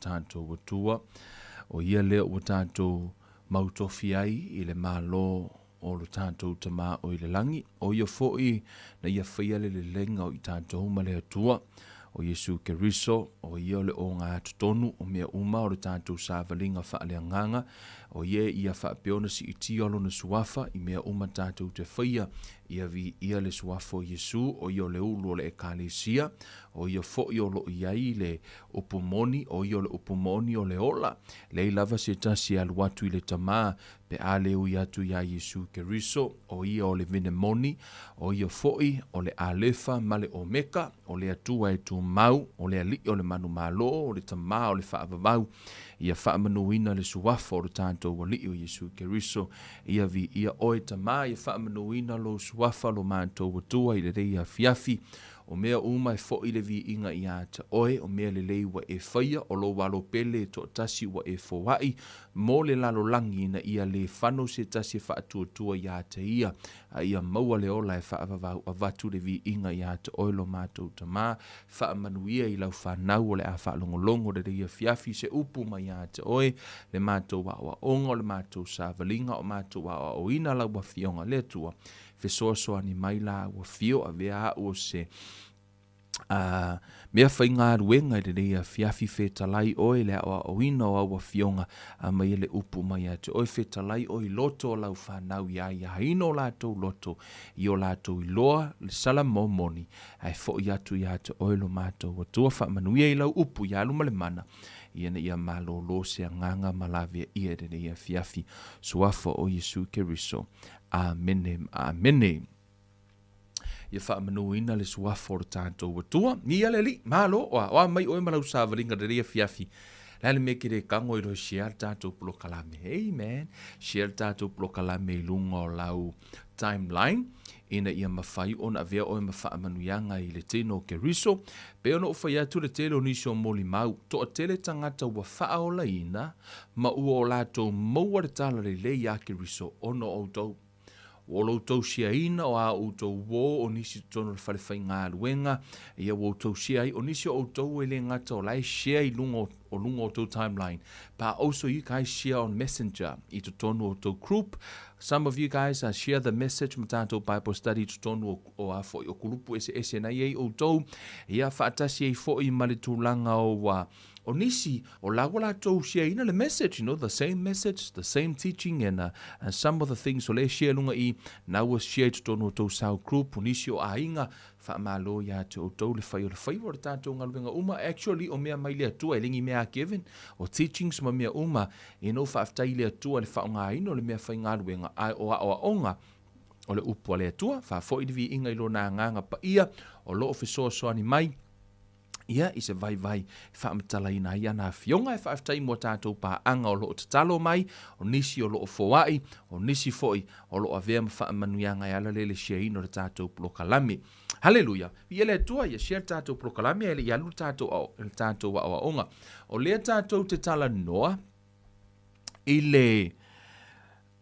Tatou Atua, o ia lea ua tatou mautofi ai i le Malo o lo tatou Tama o i le lagi, o ia foi na ia faia le leleiga o i tatou ma le Atua, o Iesu Keriso, o ia o le ogatotonu o mea uma o le tatou savaliga faaleagaga, o ia e ia faapea ona siitia lona suafa i mea uma tatou te faia, ia viia le suafa o Iesu, o ia o le ulu o le Ekalesia, o ia foi o lo o i ai le upu moni, o ia o le upu moni o le ola. Leai lava se tasi e alu atu i le Tama pe a le ui atu iā Iesu Keriso, o ia o le vine moni, o ia foi o le Alefa ma le Omeka, o le Atua e tumau, o le Alii o le manumalo, o le Tama o le faavavau. Ia faamanuina le suafa o lo tatou Alii o Iesu Keriso. Ia viia oe Tama, ia faamanuina lou suafa lo matou Atua i lenei afiafi. O mea uma e foʻi le viiga iā te oe, o mea lelei ua e faia, o lou alo pele e toatasi ua e foaʻi mo le lalolagi ina ia lē fano se tasi e faatuatua iā te ia, a ia maua le ola e faavavau avatu le viiga iā te oe lo matou Tama. Faamanuia i lau fanau o le a faalogologo lelei afiafi se upu mai iā te oe, le matou aoaoga, o le matou savaliga, o matou aoaoina lau Afioga le Atua. Fesoasoani mai la ua fio avea a'u o se a mea faigaluega i lenei afiafi fetalai oe le aoaoina o au afioga a mai le upu mai ia te oe fetalai oe i loto o lau fanau ia aiaina o latou loto i o latou iloa le sala momoni ae foʻi atu ia te oe lo matou Atua faamanuia i lau upu ia alu ma le mana ina ia malōlō se agaga ma lavea ia i lenei afiafi suafa o Iesu Keriso Amene ma amene. Ia faamanuina le suafa o le tatou Atua. Ia le Alii, malo, o a, o a mai oe ma lau savaliga lenei afiafi. Le a le mea e te le tago i loe share le tatou polokalame. Amen. Share le tatou polokalame i luga o lau timeline ina ia mafai ona avea oe ma faamanuiaga i le tino o Keriso. Pei ona ou fai atu le tele o nisi o molimau, toatele tagata ua faaolaina ma ua o latou maua le talalelei iā Keriso ona o outou. Ua lo outou siaina o a outou uō o nisi i totonu o le fale faigaluega, ia ua outou sia ai o nisi o outou e le gata o la e share i luga o luga o outou timeline, but also you guys share on messenger i totonu o outou group. Some of you guys are share the message ma tatou Bible study i totonu o, o a foi o kulupu eseese na i ai outou, ia faatasi ai foi ma le tulaga o ua O nisi, o la ua latou share-ina le message, you know, the same message, the same teaching and, uh, and some of the things o lea share lunga i, na ua share i totonu o tou cell group, o nisi o aiga, faamalo iā te outou le fai o le faiva o le tatou galuega uma. Actually, o mea mai le Atua, e le ni mea a Kevin, o teachings ma mea uma, you know, faafetai i le Atua i le faaaogaina o le mea faigaluega, ae o aoaoga, o le upu a le Atua, faafoi le viiga i lona agaga paia, o lo o fesoasoani mai, ia i se vaivai e faamatalaina ai ana afioga. E faafetai mo a tatou paaga o lo o tatalo mai, o nisi o lo o foai, o nisi foi o lo o avea ma faamanuiaga e ala lea i le share-ina o le tatou polokalame. Haleluia! Viia le Atua, ia share le tatou polokalame ae le i alu le tatou, le tatou aoaoga. O lea tatou te talanoa i le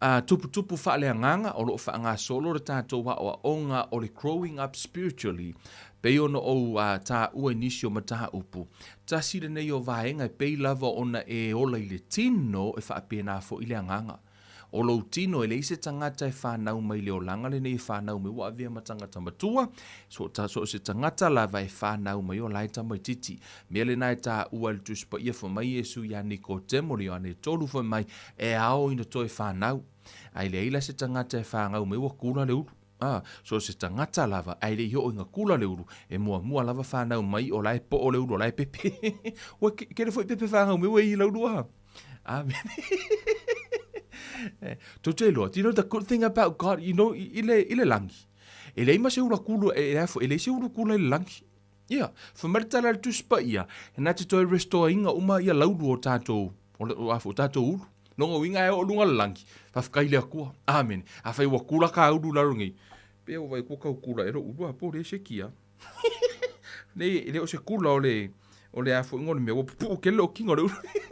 A tuputupu faaleagaga o lo o faagasolo le tatou aoaoga o le Growing Up Spiritually, pei ona ou taua i nisi o mataupu. Tasi lenei o vaega e pei lava ona e ola i le tino e faapena foi le agaga. O lou tino e leai se tagata e fanau mai le olaga lenei e fanau mai ua avea ma tagata matua, so, ta, so o se tagata lava e fanau mai o la e tamaititi. Mea lena e taua e le Tusi Paia fai mai Iesu iā Nikotemo le Ioane 3 fai mai, E ao ina toe fanau. Ae leai la se tagata e fagau mai ua kula le ulu. A, so se tagata lava, ae le i oo ina kula le ulu, e muamua lava fanau mai o la e poʻo le ulu o la e pepe. Ua kele foi pepe fagau mai ua i lau lua. Amen. Tou te iloa, do you know the good thing about God, you know, i le, i le lagi, e leai ma se ula kulu, e, e leai se ulu kula i le lagi. Ia, fai mai le tala a le Tusi Paia, e na te toe restore ina uma ia laulu o tatou, o, le, o, o tatou ulu. Lona uiga e oo luga le lagi, faafetai i le Atua. Amene. Afai ua kula ka ulu lalo nei, pe ua vai kua kau kula e lou ulu a po le se kia. Nei, e le o se kula o le, o le a foʻiga o le mea, ua pupuu kele lou kino o le ulu.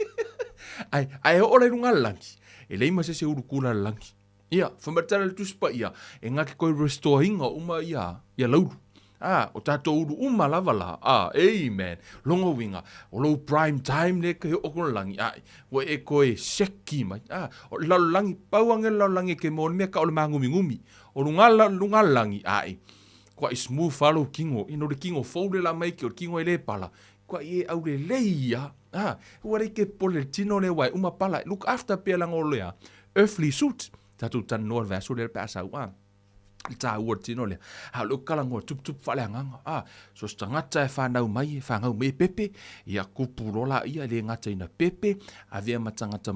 Ae, ae oo la i luga le lagi, e leai ma se isi e ulu kula le lagi. Ia, fai mai le tala a le Tusi Paia, e na te toe restore ina uma ia, ia laulu. A, o tatou ulu uma lava la, a, amen. Longa uiga, o lou prime time lea ke oo kona lagi, ae, ua e koe seki mai. A, o le lalolagi, pau age le lalolagi e ke mo le mea ka o le magumigumi. O luga, luga lagi, ae, kuaʻi smooth lava lou kino, ina o le kino fou le la mai ke o le kino e le pala, kuaʻi e aulelei ia. A, ua le ke pole le tino lea ua e uma pala, look after pea laga o lea earthly suit. Tatou talanoa i le vaiaso lea pe a sau, a. I tāua le tino lea. A o le upu tuputupu faaleagaga. A, so se tagata e whanau mai, e whangau mai e pepe, ia kupu lola ia le ngata ina pepe, avea ma tangata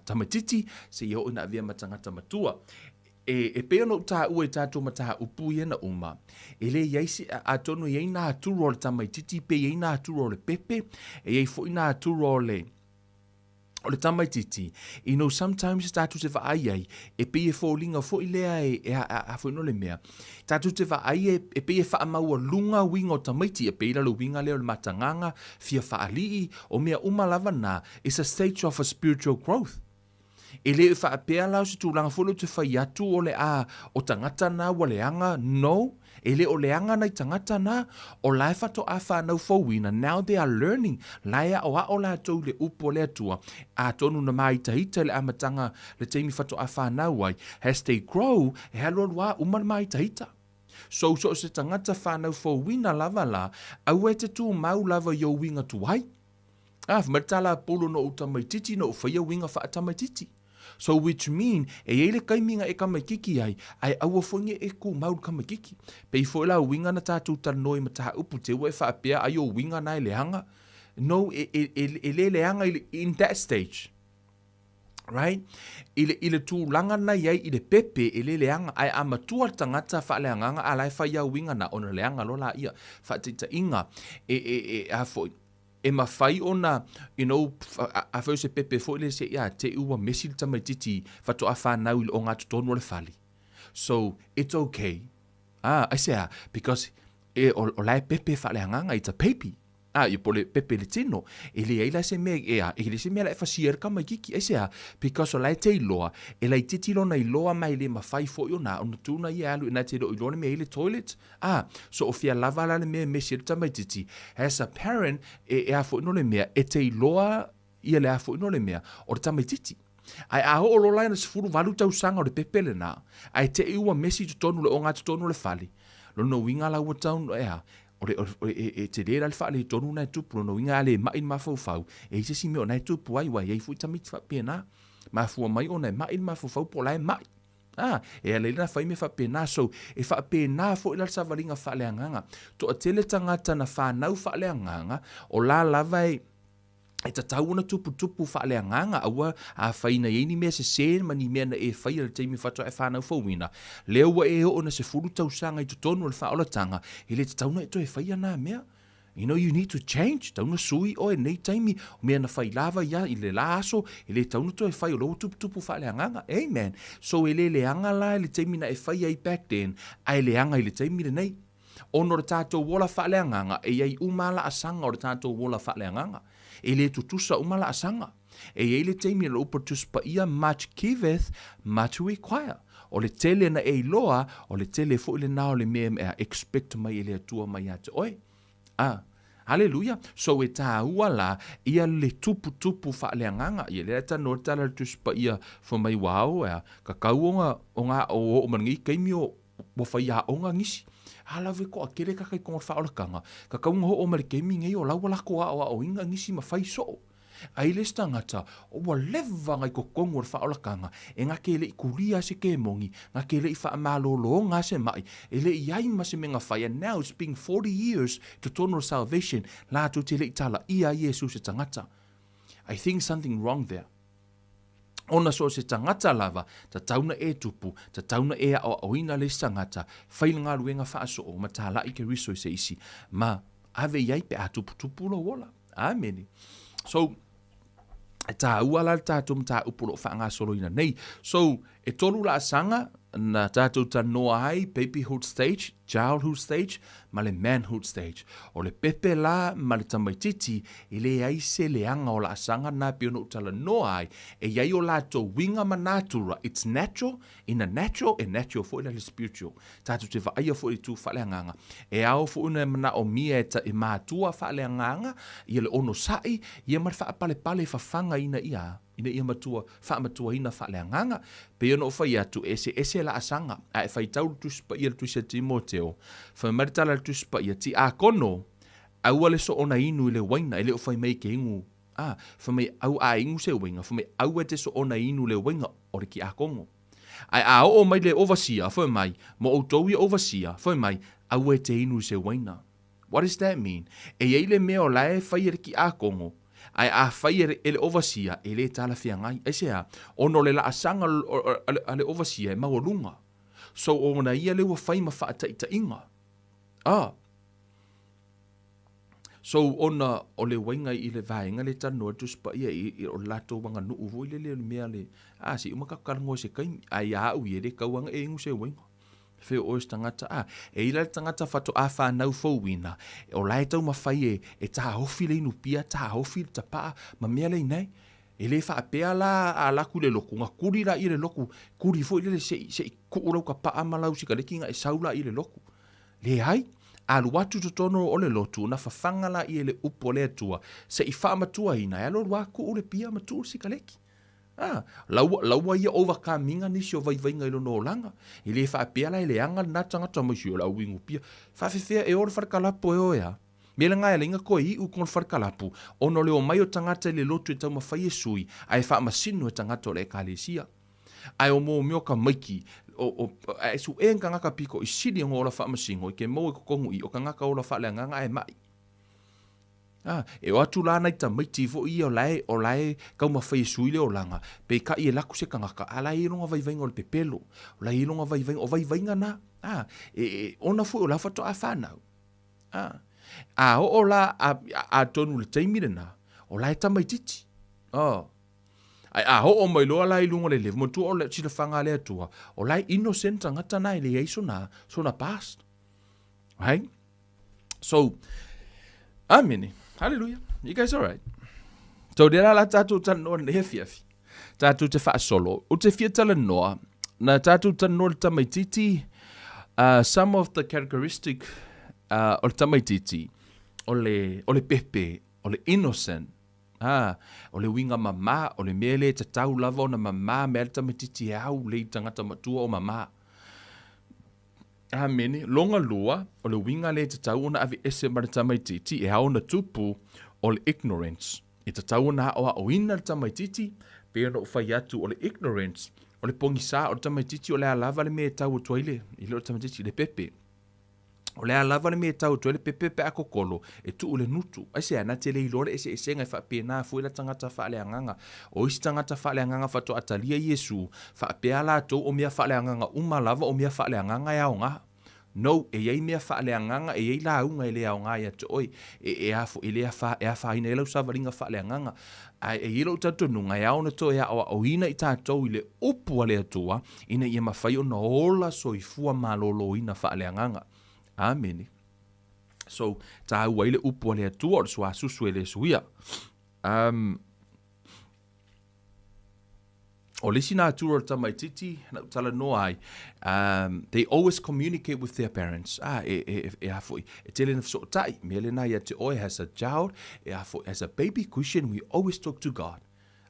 tamatiti, se ia o ina avea ma tangata matua. E pei ona ou tāua i tātou mataupu ia na uma. E le iai se, atonu e iai nā turu o le tamaititi, pe iai nā turu o le pepe, e iai foi nā turu o le o le tamaititi. You know, sometimes tātou te vaai ai, e pei e foliga foi lea e, e a, a, a foi no le mea. Tātou te vaai e, e pei e faamaualuga uiga o tamaiti, e pei la le uiga lea o le matagaga, fia faalii, o mea uma lava na, it's a stage of a spiritual growth. E le faapea la o se tulaga foi lea ou te fai atu o le a o tagata na ua leaga, no, e le o leaga nai tagata na, o la e faatoa whanau fouina, now they are learning, la e aʻoaʻo latou i le upu a le Atua, atonu na māitaita i le amataga le taimi faatoa whanau ai, as they grow, e alualu a uma le māitaita. So, so o se tagata whanau fouina lava la, aua e te tumau lava i ou uiga tuai. A, fai mai le tala a Paulo no ou tamaititi, no ou faia uiga faatamaititi. So which mean, e iai le kaimi na e kamaikiki ai, ae aua foi ne i e kumau le kamaikiki. Pei foi la uiga na tatou talanoa i mataupu, te ua e faapea ai o uiga na e leaga. No, e, e, e, e le leaga i le, in that stage. Right? I le, i le tulaga na iai i le pepe, e le leaga, ae a matua le tagata faaleagaga a la e fai au uiga na, ona leaga loa laia. Faataitaiga, e, e, e, a foi, e mafai ona, you know, afai o se pepe foi lea se ia te i ua mesi le tamaititi faatoa fanau i le ogatotonu o le fale. So, it's okay. Ah, aisea, because e, o, o la e pepe faaleagaga, it's a baby. Ah, ia po o le pepe le tino. E leai la se mea, e a, e le se mea la e fasia ai le tamaititi. Aisea, because o la e te iloa, e laitiiti lona iloa ma e le mafai foi ona, ona tuna ia e alu ina te le o iloa le mea e i le toilet. A, so o fia lava la le mea e mesi ai le tamaititi, as a parent, e, e a foi no le mea, e te iloa ia le a foi no le mea, o le tamaititi. Ae a oo loa la ina 18 tausaga o le pepe lena, ae te i ua mesi i totonu le ogatotonu o le fale, lona uiga la ua tau, e a, o le, o, e, e tele la le faaletonu na e tupu, lona uiga a le mai le mafaufau, e i ai se isi mea o na e tupu ai, ua i ai foi tamaiti faapena. Mafua mai ona e mai le mafaufau po o la e mai. A, e ala ai la fai mea faapena. So, e faapena foi la le savaliga faaleagaga. Toatele tagata na fanau faaleagaga, o la lava e, e tatau ona tuputupu faaleagaga, aua afai na i ai ni mea sesē ma ni mea na e faia i le taimi faatoa e fanau fouina, lea ua e oo ina 10 tausaga i totonu o le faaolataga, e le tatau ona e toe faia na mea. You know, you need to change. Tau na sui oe nei taimi, o mea na fai lava ia i le la aso, e le tau na toe fai o lea ua tuputupu faaleagaga. Amen. So e le leaga la i le taimi na e fai ai back then, ae leaga i le taimi lenei. Ona o le tatou ola faaleagaga, e i ai uma lava laasaga o le tatou ola faaleagaga. E le tutusa uma laasaga. E i ai le taimi o le upu a le Tusi Paia, much giveth, much require. O le tele na e iloa, o le tele foi lena o le mea e expect mai e le Atua mai ia te oe. A, Haleluia! So e tāua la ia le tuputupu faaleagaga. Ia lea e talanoa le tala a le Tusi Paia fai mai ua ao ea, ka kau o nga, o nga o oo ma lenei taimi o ua fai aoga nisi. A lave koa kele ka kai konga whaolakanga, ka kaunga hoo ma le taimi nei o la ua lako aoaoina nisi ma fai soo. Ai le isi tagata, ua leva ngai totonu o le faaolataga, e gake le i kulia se kemoni, gake le i faamalologa se mai, e le i ai ma se mea na fai, and now it's been 40 years i totonu o le salvation, latou te le i talaia ai Iesu se tagata. I think something wrong there. Ona so o se tagata lava, tatau na e tupu, tatau na e aoaoina le isi tagata, fai le galuega faasoo ma talai Keriso i se isi, ma ave i ai pe a tuputupu lou ola. Amene. So, e tāua la le tātou mataupu o lo o faagasoloina nei. So, e tolu laasaga na tatou talanoa ai, babyhood stage, Childhood stage ma le manhood stage. O le pepe la ma le tamaitiiti, e leai se leaga o laasaga lena e pei ona ou talanoa ai, e i ai o latou uiga ma natura, it's natural, in a natural, e natural foi la le spiritual. Tatou te vaaia foi i le itu faaleagaga. E ao foi ona manaomia e ta, e matua faaleagaga ia le onosai ia ma le faapalepale fafaga ina ia ina ia matua faamatuaina faaleagaga. Pei ona ou fai atu, e eseese laasaga, a e faitau le Tusi Paia, le Tusi a Timoteo, fai mai le tala a le Tusi Paia, Tiakono, aua le soona inu i le uaina, e le o fai mai ke inu, a, fai mai au a inu se uaina, fai mai aua e te soona inu le uaina o le tiakono. Ae a oo mai le overseer, fai mai, mo outou ia overseer, fai mai, aua e te inu i se uaina. What does that mean? E i ai le mea o la e fai e le tiakono, ae a fai e le overseer, e le talafeagai. Aisea? Ona o le laasaga a le overseer e maualuga. So ona ia lea ua fai ma faataitaiga. Ah. So ona o le uaiga i le vaega lea e talanoa ai le Tusi Paia i o le latou aganuu foi lele o le mea le, a, se i uma tatou talanoa i se taimi, ae ia au ia e le tatau lava ona e inu se uaiga. Fea o oe se tagata, a, e i ai la le tagata faatoa fanau fouina, o la e taumafai e, e taofi le inupia, taofi le tapaa, ma mea lea inai. E le faapea la a alu atu i le lotu, ona tuli laia i le lotu, tuli foi lele se i, se i tuu lau tapaa ma lau sikaleki ona e sau laia i le lotu. Leai, alu atu i totonu o le lotu, ona fafaga laia i le upu a le Atua, se i faamatuaina, e alu alu lava tuu le pia ma tuu le sikaleki. A, laua, laua ia overcome ina nisi o vaivaiga i lona olaga. E le faapea la e leaga lena tagata mai si o le au inupia. Faafefea e o le fale kalapu e o e a? Mea lena e ala ai ona toe iu i totonu o le fale kalapu, ona o le omai o tagata i le lotu e taumafai e sui, ae faamasino e tagata o le Ekalesia. Ae o mo mea o tamaiti, o, o, ae suʻe ni tagata pito i sili ona ola faamasino i ke maua i totonu i o tagata ola faaleagaga ae maʻi. A, e o atu la nai tamaiti foi ia o la e, o la e taumafai e sui le olaga, peitai e laku se tagata, a la e i ai lona vaivaiga o le pepelo, o la e i ai lona vaivaiga, o vaivaiga na, a, e, e, ona foi o la faatoa fanau. A, a oo la, a, atonu i le taimi lena, o la e tamaitiiti. Oh. Ae a oo mai loa la i luga o le level, manatua o le silafaga a le Atua, o la e innocent tagata na e leai sona, sona past. Right? So, amene. Hallelujah. You guys all right? So, lea la la tātou talanoa nei afiafi. Tātou te faasolo. O te fia talanoa, na tātou talanoa le tamaitiiti, some of the characteristic o le tamaitiiti, o le, o le pepe, o le innocent, Ā, o le uiga mamā, o le mea lea e tatau lava ona mamā mai ai le tamaitiiti e au lei tagata matua o mamā. Āmene. Longa lua, o le uiga lea e tatau ona aveese ma le tamaitiiti e ao ona tupu, o le ignorance. E tatau ona aoaoina le tamaitiiti, pei ona ou fai atu o le ignorance, o le pogisā o le tamaitiiti o le a lava le mea e tau atu ai le, e le o le tamaitiiti, le pepe. O le a lava le mea e tau atu ai le pepe pe a kokolo, e tuu le nutu. Aisea, na te le iloa le eseesega e faapena foi la tagata faaleagaga. O isi tagata faaleagaga faatoa talia Iesu, faapea latou o mea faaleagaga uma lava o mea faaleagaga e aoga. No, e i ai mea faaleagaga, e i ai lauga e le aoga ia te oe, e, e a foi, e le afa, e afaina ai lau savaliga faaleagaga. Ae e i ai lou talitonuga e ao ona toe aoaoina i tatou i le upu a le Atua, ina ia mafai ona ola soifua maloloina faaleagaga. Amene. So, tāua ai le upu a le Atua o le suasusu e le suia. Um, o le isi natura o le tamaitiiti, na ou talanoa ai, um, they always communicate with their parents. Ah, e, e, e, e a foi, e tele na fesootai, mea lena ia te oe as a child, e a foi, as a baby Christian, we always talk to God.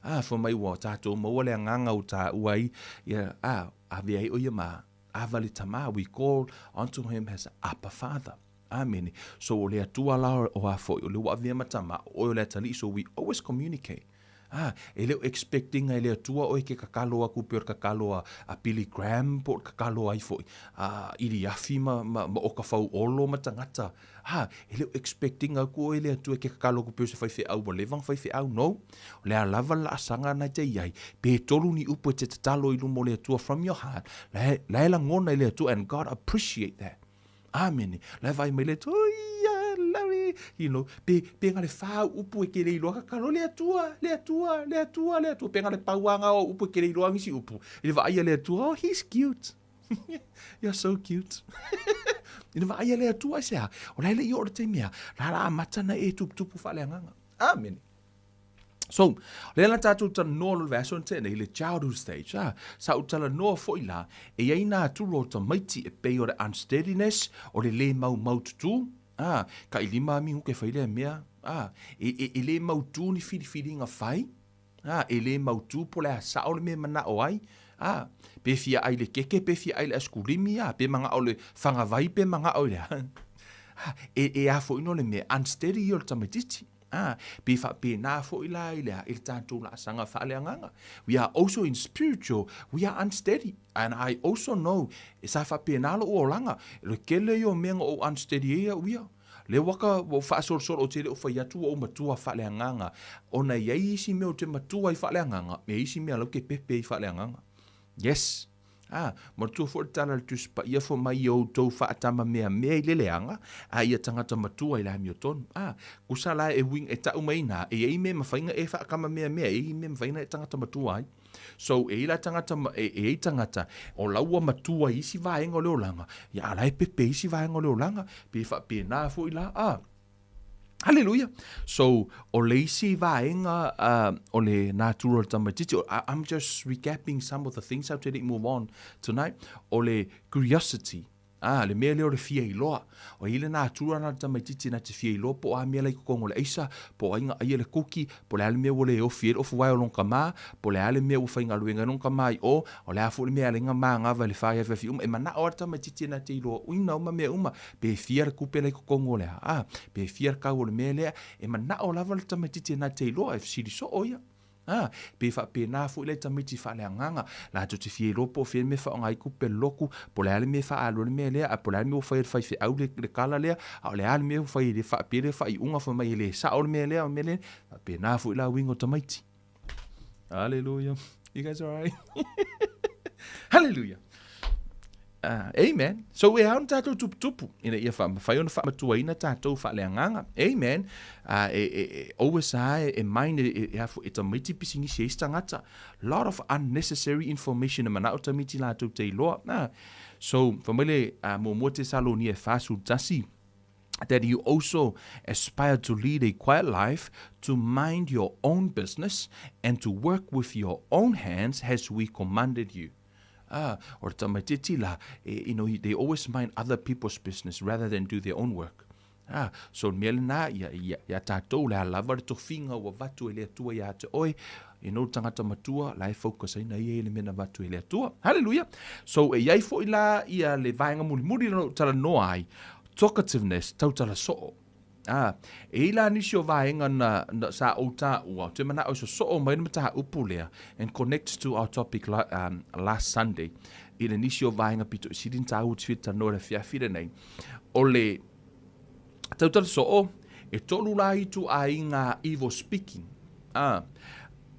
Ah, fai mai ua tatou maua le agaga ua taua ai, ia, ah, ave ai o ia ma, ava le tama, we call unto him as Abba Father. Amene. So o le Atua la o a foi, o le ua avea ma tama, o oe o le atalii, so we always communicate. Ah, e le o expect-ina e le Atua oe ke kakalo aku pei o le kakalo a, a Billy Graham po o le kakalo ai foi, a Iliafi ma, ma, ma Okafauolo ma tagata. Ha, e le o expect-ina aku oe e le Atua e ke kakalo aku pei o se faifeau ua leva ona faifeau, no. O le a lava le laasaga na e te i ai, pe tolu ni upu e te tatalo i luma o le Atua from your heart, la e, la e lagona i le Atua and God appreciate that. Amene. La e vaai mai le Atua, oi, love it. You know, pe, pe na le whā upu e ke le iloa kakalo, le Atua, le Atua, le Atua, le Atua. Pe na le pauanga o upu e ke le iloa ngisi upu. I le vaai a le Atua, oh, he's cute. You're so cute. Ina vaaia le Atua aisea? O la e le i oo le taimi a, la la amata na e tuputupu faaleagaga. Amene. So, lea la tatou talanoa lo le vaiaso na tea nei, le childhood stage, a, sa ou talanoa foi la, e i ai nā tulu o tamaiti e pei o le unsteadiness, o le lē maumau tutū, a, ka i lima a minuke fai lea mea, a, e, e, e lē mautū ni filifiliga fai, a, e lē mautū po o le a sao le mea e manao ai, a, pe fia ai le keke, pe fia ai le askulimi, a, pe manao le fagavai, pe manao i le a, e, e a foi no le mea, unsteady ia o le tamaitiiti. Ā, pei faapena foi la i le, i le tatou laasaga faaleagaga. We are also in spiritual, we are unsteady. And I also know, e sa faapena lou olaga, le kele ia o mea na ou unsteady ai au ia. Lea ua ka, ua ou faasolosolo ou te le o fai atu ua ou matua faaleagaga, ona e i ai isi mea ou te matua ai faaleagaga, e i ai isi mea la ou te pepe ai faaleagaga. Yes. Ā, manatua foi le tala a le Tusi Paia, Fai mai ia outou faatamameamea i le leaga, a ia tagata matua i le amiotonu. Ā, kusa la e uiga, e tau mai inā, e i ai mea e mafai ona e faatamameamea, e i ai mea e mafai ona e tagata matua ai. So, e i ai la tagata, e, e i ai tagata, o la ua matua i isi vaega o le olaga, ia a la e pepe i isi vaega o le olaga, pei e faapena foi la, ā. Hallelujah. So, o le isi vaega uh, o le natura o le tamaitiiti, I'm just recapping some of the things how to move on tonight. O le curiosity, ah, le mea lea o le fia iloa. O i le natura na le tamaitiiti na te fia iloa po o a mea la i totonu o le aisa, po o ai na aia le kuki, po o le a le mea ua le ofi ai le ofu vae o lona tama, po o le a le mea ua faigaluega ai lona tama i o, o le a foi le mea e ala ai ona manava i le fāiafiafi uma. E manao lava le tamaitiiti na te iloaina uma mea uma, Pe fia le tupe la i totonu o le aa, pe fia le tau o le mea lea, e manao lava le tamaitiiti na te iloa, e fesili soo ia. A, pe faapena foi lai tamaiti faaleagaga, latou te fia iloa po o fea le mea e faaaoga ai tupe lotu, po o le a le mea e faaalu ai le mea lea, a po o le a le mea ua fai e le faifeau le, le kala lea, a o le a le mea ua fai e le faapea le faaiuga fai mai e le sao le mea lea, o le mea lea, faapena foi la uiga o tamaiti. Hallelujah. You guys all right? Hallelujah. Uh, amen. So e ao na tātou tuputupu, ina ia whaamawhai ona whaamatuaina tātou whaaleagaga. Amen. Uh, e, e, e, always a e, e mind e, e, e, e tamaiti pisinisi e isi tangata. Lot of unnecessary information e manao tamaiti lātou te iloa. Uh, so, whamaile, uh, muamua Tesalonia e whāsu tasi, that you also aspire to lead a quiet life, to mind your own business, and to work with your own hands as we commanded you. Ah, o le tamaitiiti la, e, you know, they always mind other people's business rather than do their own work. Ah, so mea lena, ia, ia, ia tātou le a lava le tofiga ua vatu e le Atua ia te oe, you know, tangata matua, la e focus ai na ia i le mea na vatu e le Atua. Hallelujah! So, e iai foi la ia le vaega mulimuli na ou talanoa ai, Talkativeness, tautala soo. Ā, e i la nisi o vaega na, na, sa ou tāua, ou te manao e sosoo mai le mataupu lea, and connects to our topic la, um, last Sunday, i le nisi o vaega pito i sili na tāua te fia talanoa i le afiafi lenei, o le tautala soo, e tolu la ituaiga evil speaking. Ā,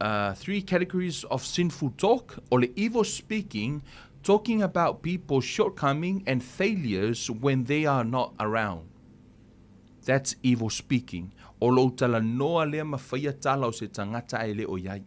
uh, three categories of sinful talk, o le evil speaking, talking about people's shortcoming and failures when they are not around. That's evil speaking. O lou talanoa lea ma faia tala o se tagata ae le o i ai.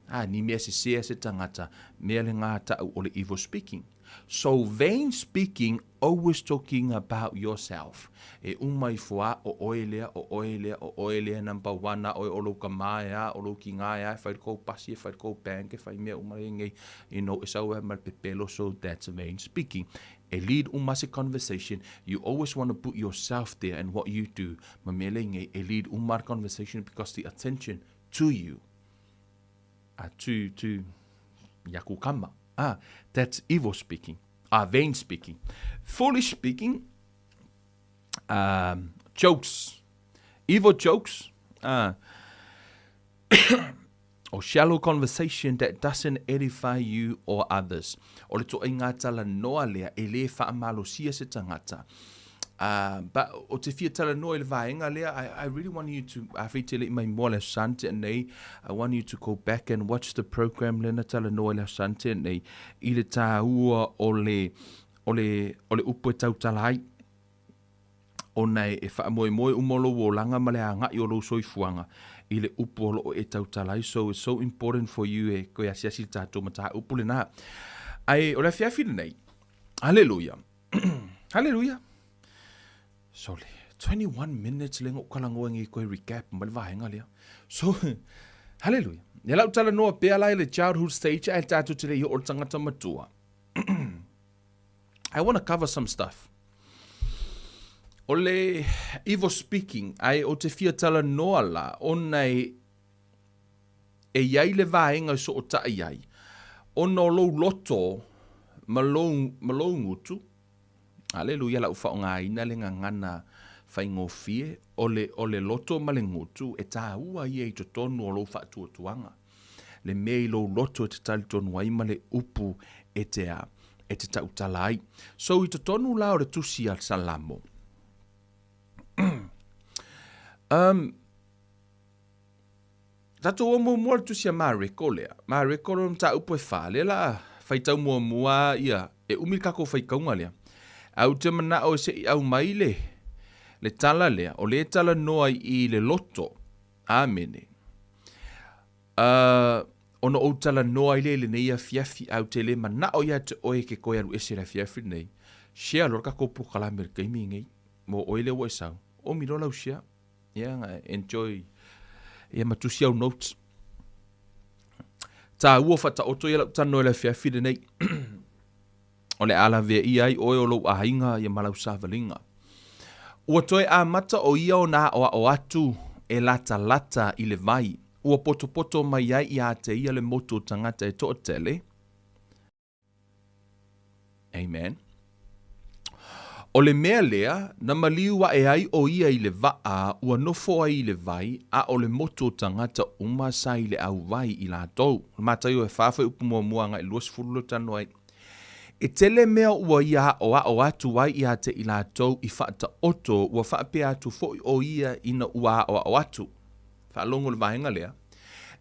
A, ni mea sese a se tagata, mea le ngā ta'u o le evil speaking. So vain speaking always talking about yourself. E uma ifo a, o oe lea, o oe lea, o oe lea number one a oe o lou kamā e a, o lou kingā e a, e fai le kou pasi, e fai le kou bank, e fai mea uma lenei, you know, e sau ai ma le pepelo, so that's vain speaking. E lead uma se conversation, you always want to put yourself there and what you do, ma mea lenei, e lead uma le conversation because the attention to you. A to, to, iaku kama. Ah, that's evil speaking. Ah, vain speaking. Foolish speaking, um, jokes. Evil jokes. Ah, or shallow conversation that doesn't edify you or others. O le toaiga talanoa lea e lē faamalosia se tagata. Uh, but o te fia talanoa i le vaega lea, I, I really want you to, afei te le i mai moa le aso Sante nei, I want you to go back and watch the program lena talanoa i le aso Sante nei, i le tāua o le, o le, o le upu e tautala ai. Ona e, e faamoemoe uma lou olaga ma le agai o lou soifuaga i le upu o loo e tautala ai. So it's so important for you e koe asiasi i le tatou mataupu lena. Ae o le afiafi lenei, Haleluia. Haleluia. Sole, 21 minutes le ngou kalangoa ngi koe recap ma le vaega lea. So, haleluia. Ia lau talanoa pea la i le childhood stage ae tatou te le i oo le tangata matua. I want to cover some stuff. O le evil speaking, ae o te fia talanoa la, ona e, e iai le vaega e sootai ai, ona o lou loto ma lou, ma lou gutu, Aleluia, lau faaaogaina le gagana faigofie, o le, o le loto ma le gutu, e tāua ia i totonu o lou faatuatuaga. Le mea i lou loto e te talitonu ai ma le upu e te a, e te tautala ai. So i totonu la o le tusi a Salamo, um, Tatou o muamua le tusi a Mareko lea. Mareko lona mataupu e wha. Lea la faitau muamua ia e umi le kakou faitauga lea. Ae ou te manao e se i aumai le, le tala lea, o lea e talanoa i le loto. Amene. Uh, ona ou talanoa ai lea i lenei afiafi, ae ou te le manao ia te oe ke koe alu ese le afiafi lenei. Share loa le kakou polokalame i le taimi lenei. Mo oe lea ua e sau. Omi loa lau share. Ia, enjoy. Ia, ma tusi au notes. Tāua whataoto ia lau tano e le afiafi lenei. O le a lavea ia ai oe o lou aiga ia ma lau savaliga. Ua toe amata o ia ona aʻoaʻo atu e latalata i le vai. Ua potopoto mai ai iā te ia le motu o tagata e toatele. Amen. O le mea lea, na maliu aʻe ai ʻo ia i le waʻa, ua nofo ai i le vai, a ʻo le motu o tagata uma sa i le ʻauwai i latou. O le Mataio e wha fuaiupu muamua agai 20 lea talanoa ai. E tele mea ua ia aʻoaʻo atu ai iā te i latou i faataoto, ua faapea atu foʻi ʻo ia ina ua aʻoaʻo atu. Faalogo le vaega lea.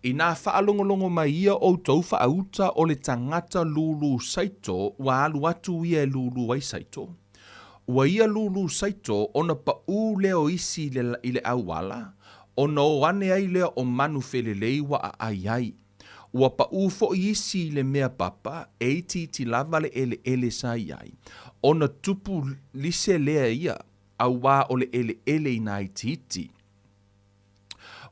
Inā faalogologo mai ia outou faauta o le tagata lūlū saito ua alu atu ia e lūlū ai saito, ua ia lūlū saito ona paʻū lea o isi i le, i le ʻauala, ona o ane ai lea o manu felelei ua ʻaʻai ai. Ua paʻū foʻi isi i le mea papa e itiiti lava le ʻeleʻele sa i ai, ona tupu lise lea ia, auā o le ʻeleʻele inā itiiti.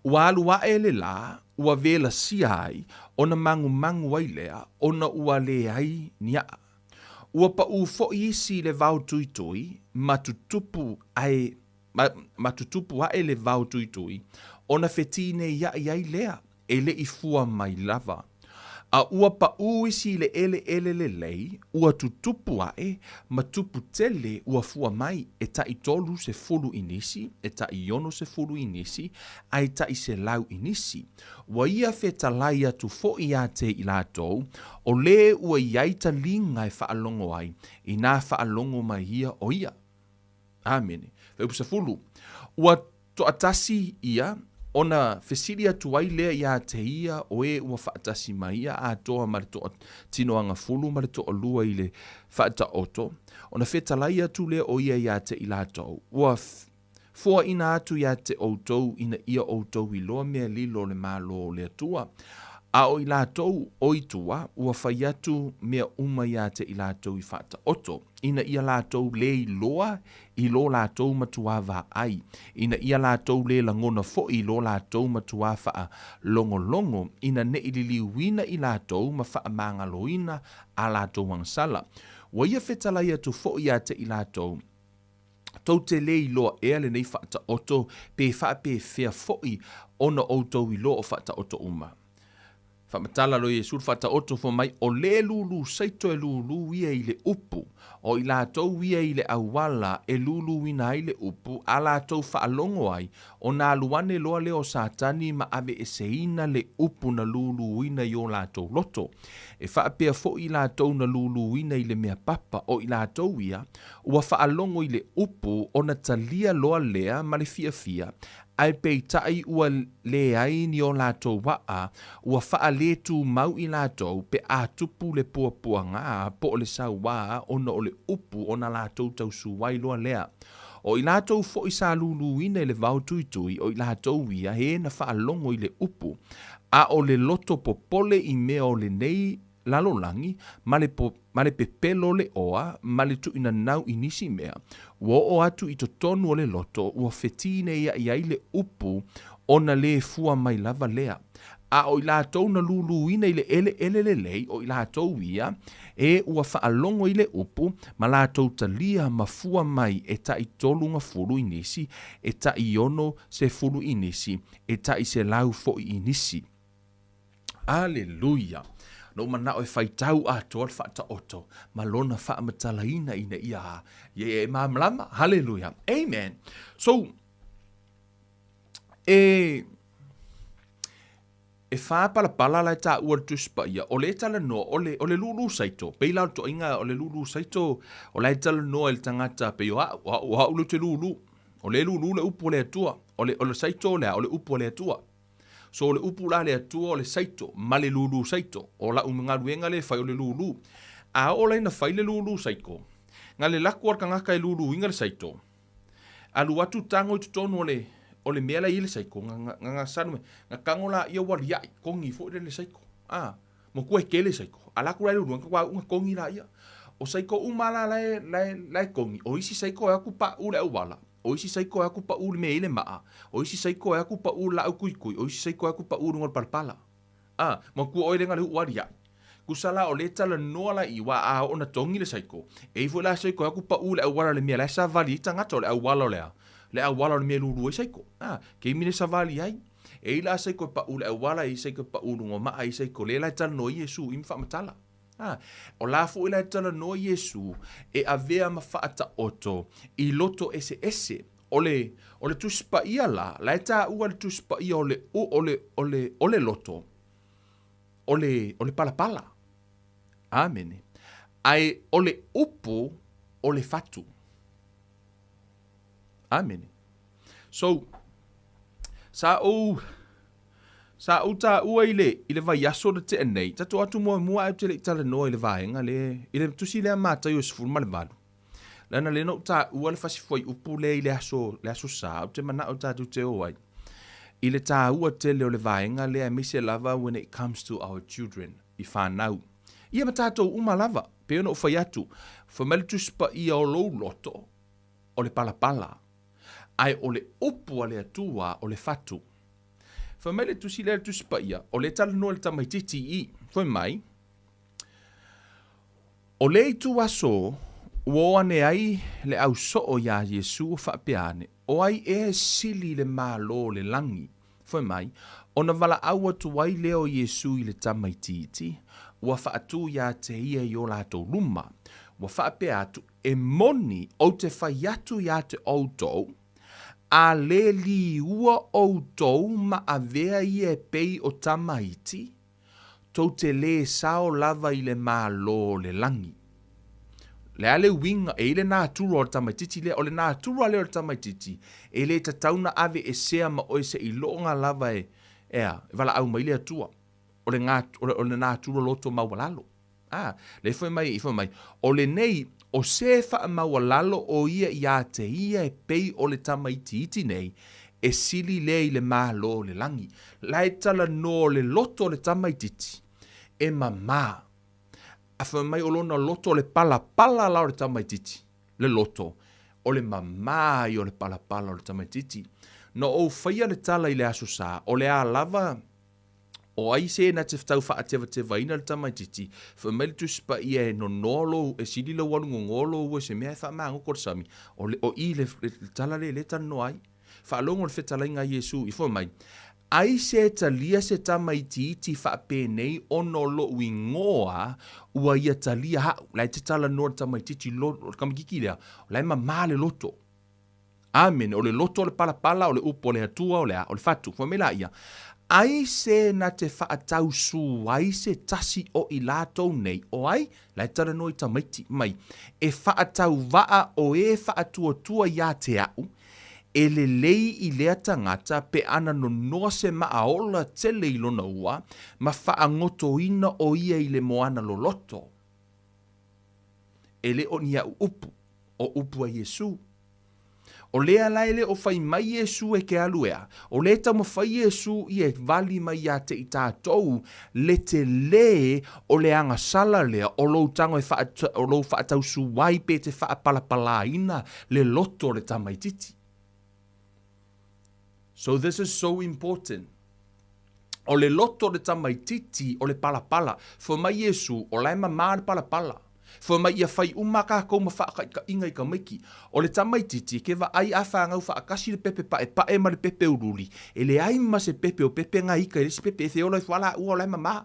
Ua alu aʻe le lā, ua welasia ai, ona magumagu ai lea, ona ua leai ni aʻa. Ua paʻū foʻi isi i le wao tuitui, ma tutupu ae, ma, ma tutupu aʻe le wao tuitui, ona fetīneiaʻi ai lea, e le i fua mai lava. A ua paʻū isi i le ʻeleʻele lelei, ua tutupu aʻe, ma tupu tele ua fua mai, e taʻi 30 i nisi, e taʻi 60 i nisi, a e taʻi 100 i nisi. Ua ia fetalai atu foʻi iā te i latou, o lē ua iai taliga e faalogo ai, inā faalogo mai ia o ia. Amene. Fuaiupu 10. Ua toatasi ia, ona fesili atu ai lea iā te ia o e ua faatasi mai ia atoa ma le toa tino agafulu ma le toalua i le faataoto, ona fetalai atu lea o ia iā te i latou, ua foaina atu iā te outou ina ia outou iloa mea lilo o le Malo o le Atua, a o i latou o i tua, ua fai atu mea uma iā te i latou i faataoto. Ina ia latou lē iloa i lo latou matuā vaai, ina ia latou lē lagona foʻi i lo latou matuā faalogologo, ina neʻi liliuina i latou ma faamagaloina a latou agasala. Ua ia fetalai atu foʻi iā te i latou, tou te lē iloa ea lenei faataoto, pe faapefea foʻi ona outou iloa o faataoto uma. Faamatala loa Iesu le faataoto fai mai, O le lūlū saito e lūlū ia i le upu, o i latou ia i le auala e lūlūina ai le upu, a latou faalogo ai, ona alu ane loa lea o Satani ma aveeseina le upu na lūlūina i o latou loto. E faapea foʻi i latou na lūlūina i le mea papa, o i latou ia, ua faalogo i le upu, ona talia loa lea ma le fiafia, Ae peitai ua leai ni o latou aʻa, ua faaletūmau i latou pe a tupu le puapuaga po o le sauā ona o le upu ona latou tausū ai loa lea. O i latou foʻi sa lūlūina i le vao tuitui, o i latou ia e na faalogo i le upu, a o le loto popole i mea o lenei lalolagi ma le, po, ma le pepelo le oa ma le tuuinanau i nisi mea, ua oo atu i totonu o le loto, ua fetineiai ai le upu ona lē fua mai lava lea. A o i latou na luluina i le eleele lelei, o i latou ia, e ua faalogo i le upu, ma latou talia ma fua mai e tai 30 i nisi, e tai 60 i nisi, e tai 100 foi i nisi. Aleluia! Na ou manao e faitau atoa le faataoto ma lona faamatalaina ina ia ia e malamalama. Haleluia. Amen. So, e e fa palapala la e taua le Tusi Paia, o le talanoa, o le, o le lulu saito, pei la o le toaiga, o le lulu saito, o la e talanoa i le tagata, pei o au, o au, o au le te lulu, o le lulu le upu o le Atua, o le, o le saito lea, o le upu o le Atua. So o le upu la a le Atua o le saito ma le lulu saito. O la'u galuega lea e fai o le lulu. A oo la ina fai le lulu saito, na le laku a le tagata e luluina le saito, alu atu tago i totonu o le o le mea la e i ai le saiko, na na na salu mai, na tago laia ua alia'i, kogi foi lele le saiko. A, matua e tele saiko. A laku la e luluina, na ua kogi laia. O saiko uma la la e la e la e kogi, o isi saiko e o atu pa'u le auala. O isi saiko e o atu paʻu i le mea e i ai le maʻa. O isi saiko e o atu paʻu i le laau kuikui. O isi saiko e o atu paʻu i luga o le palapala. A, matua oe le na le uu aliaʻi. Tusa la o lea e talanoa la i i, uā a oo ina togi le saiko, e i ai foi la saiko e o atu paʻu i le auala o le mea la e savali ai tagata, o le auala o le a? Le auala o le mea e lulu ai saiko. A, taimi lea e savali ai. E i ai la saiko e paʻu i le auala, e i ai saiko e paʻu i luga o maʻa, e i ai saiko, lea la e talanoa ai Iesu i ma faamatala. A, o la foi la e talanoa Iesu e avea ma faataoto i loto eseese. O le, o le Tusi Paia la, la e taua le Tusi Paia o le, o le, o le, o le loto, o le, o le palapala. Amene. Ae o le upu o le fatu. Amene. So, sa ou, sa ou taua i le, i le vaiaso na tea nei, tatou atu muamua ae ou te le i talanoa i le vaega lea, i le tusi lea a Mataio 18. Leaga lea na ou taua le fasi fuaiupu lea i le aso, le aso Sa, ou te manao tatou te o ai i le taua tele o le vaega lea aemaise lava when it comes to our children, i fanau. Ia ma tatou uma lava, pei ona ou fai atu, fai mai le Tusi Paia o lou loto, o le palapala, ae o le upu a le Atua o le fatu. Fai mai le tusi lea le Tusi Paia, o lea e talanoa i le tamaitiiti i i, fai mai, O le itu aso ua o ane ai le au soo iā Iesu ua faapea ane, O ai ea e sili i le Malo o le lagi? Fai mai, ona valaau atu ai lea o Iesu i le tamaitiiti, ua faatū iā te ia i o latou luma, ua faapea atu, E moni, ou te fai atu iā te outou, a lē liua outou ma avea ia e pei o tamaiti, tou te lē sao lava i le Malo o le lagi. Le a le uiga, e i le natura o le tamaitiiti lea, o le natura lea o le tamaitiiti, e lē tatau na ave esea ma oe seiloga lava e, e a, e valaau mai le Atua. O le, o le natura loto maualalo. A, lea fai mai, fai mai, o lenei, o se faamaualalo o ia iā te ia e pei o le tamaitiiti nei, e sili lea i le Malo o le lagi. La e talanoa o le loto o le tamaitiiti, e mamā. A fai mai o lona loto o le palapala la o le tamaitiiti, le loto, o le mamā ia o le palapala o le tamaitiiti. Na ou faia le tala i le Aso Sa, o le a lava O ai se na te tau faatevatevaina le tamaitiiti, fai mai le Tusi Paia e nonoa lou, e sili lou alu gogoa lou e se mea e faamagoto le sami, o, le, o i le, le, le tala lea lea e talanoa ai. Faalogo le fetalaiga a Iesu i fai mai, Ai se talia se tamaitiiti faapenei ona o lou igoa, ua ia talia a'u. La e te talanoa le tamaitiiti lo, o le tamaitiiti lea, o la e mamā le loto. Amene. O le loto o le palapala, o le upu a le Atua, o le a? O le fatu. Fai mai laia, Ai se na te faatausū ai se tasi o i latou nei, o ai? La e talanoa i tamaiti, mai, e faatauvaa o e faatuatua iā te a'u, e lelei i lea tagata pe ana nonoa se maa ola tele i lona ua, ma faagotoina o ia i le moana loloto. E le o ni a'u upu, o upu a Iesū. O lea la e le o fai mai Iesu e te alu ea, o lea e taumafai Iesu ia e vali mai ia te i tatou le telē o le agasala lea o lou tago e o lou faatausu ai pe te faapalapalaina le loto o le tamaititi. So this is so important. O le loto o le tamaititi o le palapala. Fai mai Iesu, o la e mamā le palapala. Fai mai ia fai uma kākou ma faakaʻikaʻiga i tamaiti. O le tamaititi, ke vaai a fanau faatasi le pepe paepae ma le pepe uliuli, e leai ma se pepe o pepe na ika i le isi pepe, e feola ifo lava laua o la e mamā.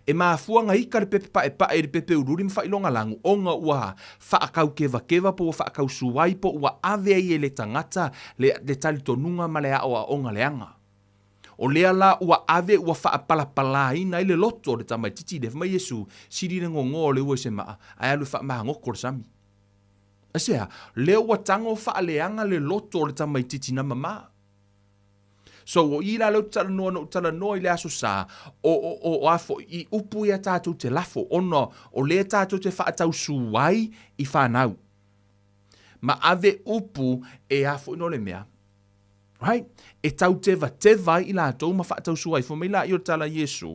E mafua na ika le pepe paepae i le pepe uliuli ma faailoga lanu, ona ua faataukevakeva po ua faatausuai po ua ave ai e le tagata le le talitonuga ma le aoaoga leaga. O lea la ua ave ua faapalapalaina ai le loto o le tamaititi lea. Fai mai Iesu, Sili le gogoa o le ua i se maa, ae alu e faamagoto le sami. Aisea? Lea ua tago faaleaga le loto o le tamaititi na mamā. So, o i la lea ou te talanoa, na ou talanoa i le Aso Sa, o, o, o, o a foi, i upu ia tatou te lafo, ona o lea tatou te faatausū ai i fanau. Ma ave upu e a foi no le mea, right? E tautevateva ai i latou ma faatausū ai. Fai mai laia o le tala a Iesu.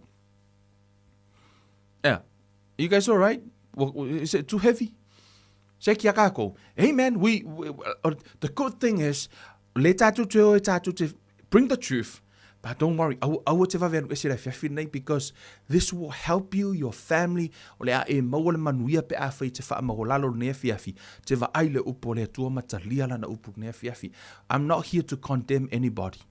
Yeah. You guys all right? Is it too heavy? Se ki a kākou. Hey man, we, we the good thing is, le tātou te o e tātou te bring the truth, but don't worry, aua, aua te vave alu ese le afiafi nei because this will help you, your family, o le a e maua le manuia pe a whai te whaamawalalo lenei afiafi, te vaai le upu o le Atua ma talia lana upu lenei afiafi. I'm not here to condemn anybody.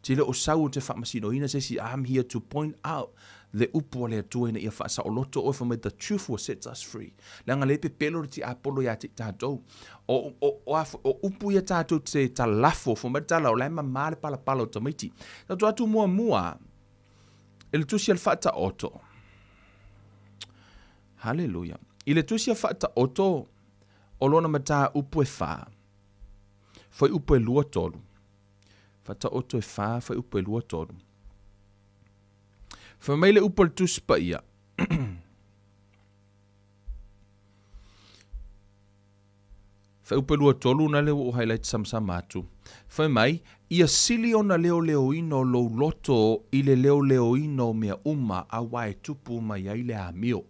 Te le o sau o te faamasinoina se isi, I'm here to point out le upu a le Atua ina ia faasaoloto oe, fai mai, the truth will set us free. Leaga le pepelo le tiapolo ia te i tatou. O, o, o, a, o upu ia tatou te talafo, fai mai le tala, o la e mamā le palapala o tamaiti. Tatou atu muamua, i le tusi a le Faataoto. Haleluia. I le tusi a Faataoto, o lona mataupu e whā. Fuaiupu e 2, 3. Faataoto e 4, fuaiupu e 2, 3. Fai mai le upu a le Tusi Paia. Fuaiupu e 2, 3, na lea ua ou highlight samasama atu. Fai mai, ia sili ona leoleoina o lou loto i le leoleoina o mea uma, auā e tupu mai ai le amio.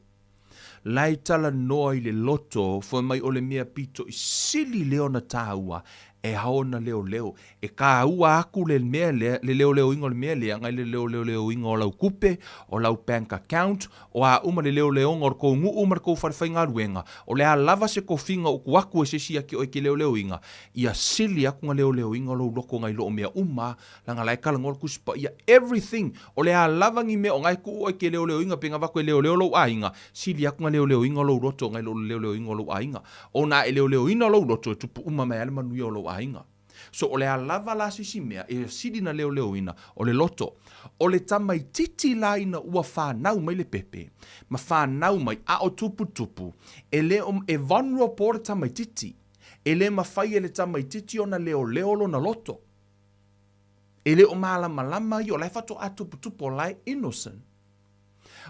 La e talanoa i le loto, fai mai o le mea pito i sili lea ona tāua e ao ona leoleo. E kāua aku le mea lea, le leoleoina o le mea lea, ngai le leoleoina o lau kupe, o lau bank account, o a uma le leoleoga o le kou nuu ma le kou fale faigaluega, o le a lava se kofiga o uku aku e se isi ia te oe ke leoleoina, ia sili aku na leoleoina o lou loko ngai loo mea uma Leaga la e talanoa le Tusi Paia, everything, o le a lava ni mea o na e tuu oe ke leoleoina pe na avatu e leoleo lou aiga, sili atu na leoleoina o lou loto nai lo le leoleoina o lou aiga. Ona e leoleoina lou loto e tupu uma mai ai le manuia o lou aiga. So o le a lava la se isi mea e sili na leoleoina o le loto. O le tamaititi la ina ua fanau mai le pepe, ma fanau mai a o tuputupu, e le o, e vulnerable le tamaititi. E le mafai e le tamaititi ona leoleo lona loto. E le o malamalama ia, o la e faatoa tuputupu, o la e innocent.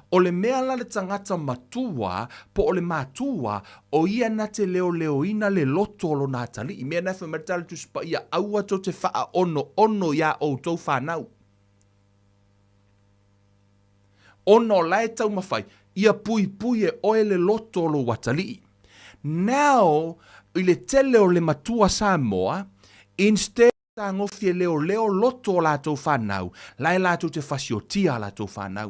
O le mea la le tagata matua, po o le matua, o ia na te leoleoina le loto o lona atalii. Mea na e fai mai le tala Tusi Paia, aua tou te faaonoono iā outou fanau. Ona o la e taumafai, ia puipui e oe le loto o lou atalii. Now, i le tele o le matua Samoa, instead, Tagofi e leoleo loto o latou fanau, la e latou te fasiotia a latou fanau.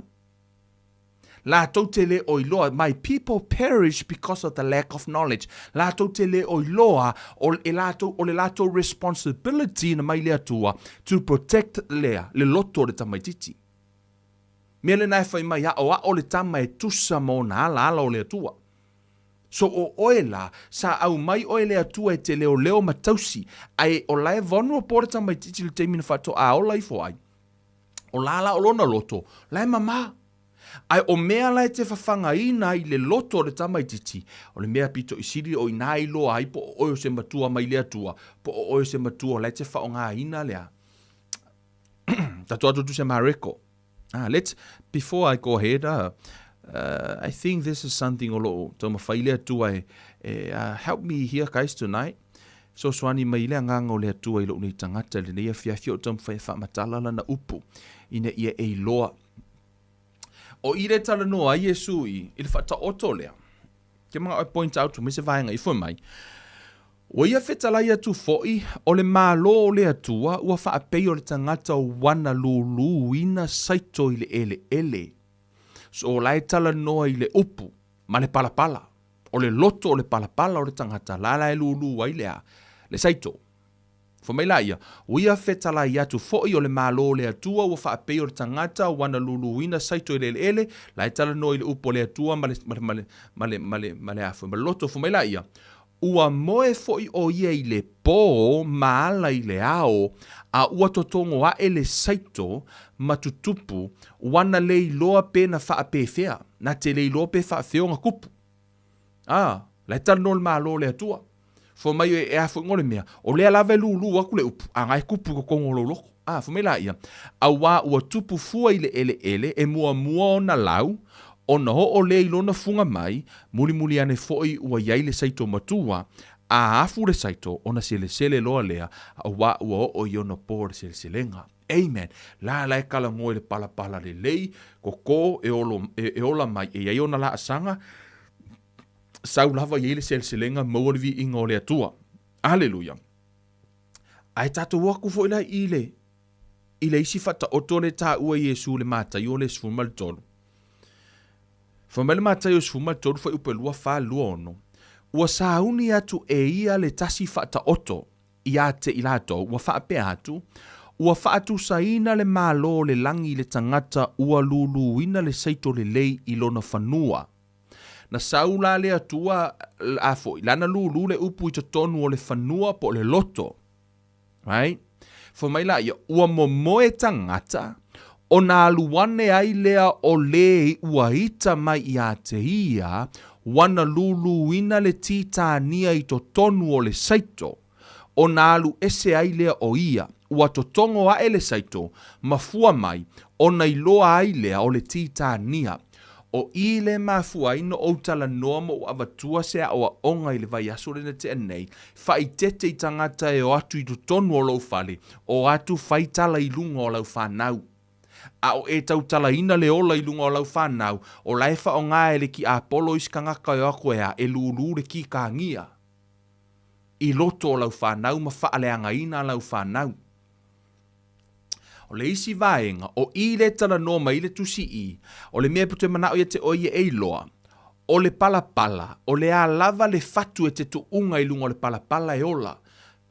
Latou te le o iloa, my people perish because of the lack of knowledge. Latou te le o iloa, o, e latou, o le latou responsibility na mai le Atua to protect lea, le loto o le tamaititi. Mea lena e fai mai, aʻoaʻo le tama e tusa ma ona ala, ala o le Atua. So o oe la, sa aumai oe le Atua e te leoleo ma tausi, ae o la e vulnerable le tamaititi i le taimi na faatoa ola ifo ai. O la la o lona loto, la e mama. Ae o mea la e te fafagaina i le loto o le tamaititi, o le mea pito i sili o ina iloa ai po o oe o se matua mai le Atua, po o oe o se matua o la e te faogaina lea. Tatou atu atu se Mareko. Ah, let's, before I go ahead, ah, uh, I think this is something o loo taumafai le Atua e, e uh, help me here guys tonight. Fesoasoani mai le Agaga o le Atua i lou nei tagata i lenei afiafi o taumafai e faamatala lana upu ina ia e iloa. O i le talanoa ai Iesu i i le faataoto lea. Ke manao e point out mai se vaega ifo mai. Ua ia fetalai atu foʻi, o le Malo o le Atua ua faapei o le tagata ua na lūlūina saito i le eleele. So la e talanoa i le upu ma le palapala. O le loto o le palapala o le tagata la la e lūlū ai le a, le saito. Fai mai laia, ua ia fetalai atu foʻi o le Malo o le Atua ua faapei o le tagata ua na lūlūina saito i le eleele, la e talanoa i le upu a le Atua ma le, ma le, ma le, ma le, ma le, ma le a foi, ma le loto. Fai mai laia, ua moe foʻi ʻo ia i le pō ma ala i le ao, a ua totogo aʻe le saito ma tutupu, ua na le iloa pe na faapefea, na te le iloa pe faafea ona tupu. A, la e talanoa le Malo o le Atua. Fai mai e a foi le mea, o lea lava e lūlū atu le upu, a na e tupu i totonu o lou loto. A, fai mai laia, auā ua tupu fua i le eleele e muamua ona lau, ona oo lea i lona fuga mai, mulimuli ane foʻi ua i ai le saito matua, a afu le saito, ona selesele loa lea, auā ua oo i ona pō le seleselega. Amen. La la e talanoa i le palapala lelei, koko e, olo, e, e ola mai, e i ai ona laasaga, sau lava i ai le seleselega maua le viiga o le Atua. Aleluia. Ae tatou o atu foi la i le i le isi faataoto le taua i Iesu le Mataio le 13. Fai mai le Mataio 13 fuaiupu e 2, 4, 2, 6, ua sauni atu e ia le tasi faataoto iā te i latou, ua faapea atu, Ua faatusaina le Malo o le lagi i le tagata ua lūlūina le saito lelei i lona fanua. Na sau la le Atua a foʻi, lana lūlū le upu i totonu o le fanua po o le loto. Right? Fai mai laia, ua momoe tagata, ona alu ane ai lea o lē ua ita mai iā te ia, ua na lūlūina le tītānia i totonu o le saito, ona alu ese ai lea o ia, ua totogo aʻe le saito, ma fua mai, ona iloa ai lea o le tītānia. O i le mafua ai na ou talanoa ma ou avatua se aʻoaʻoga i le vaiaso lea na tea nei, faaeteete i tagata e o atu i totonu o lou fale, o atu fai tala i luga o lau fanau. A o e tautalaina le ola i luga o lau fanau, o la e faaaoga e le tiapolo isi tagata e o atu e a, e lūlū le kīkāgia i loto o lau fanau ma faaleagaina lau fanau. O le isi vaega, o i le talanoa mai le tusi i, o le mea e toe manao ia te oe ia e iloa, o le palapala, o le a lava le fatu e te tuuga i luga o le palapala e ola.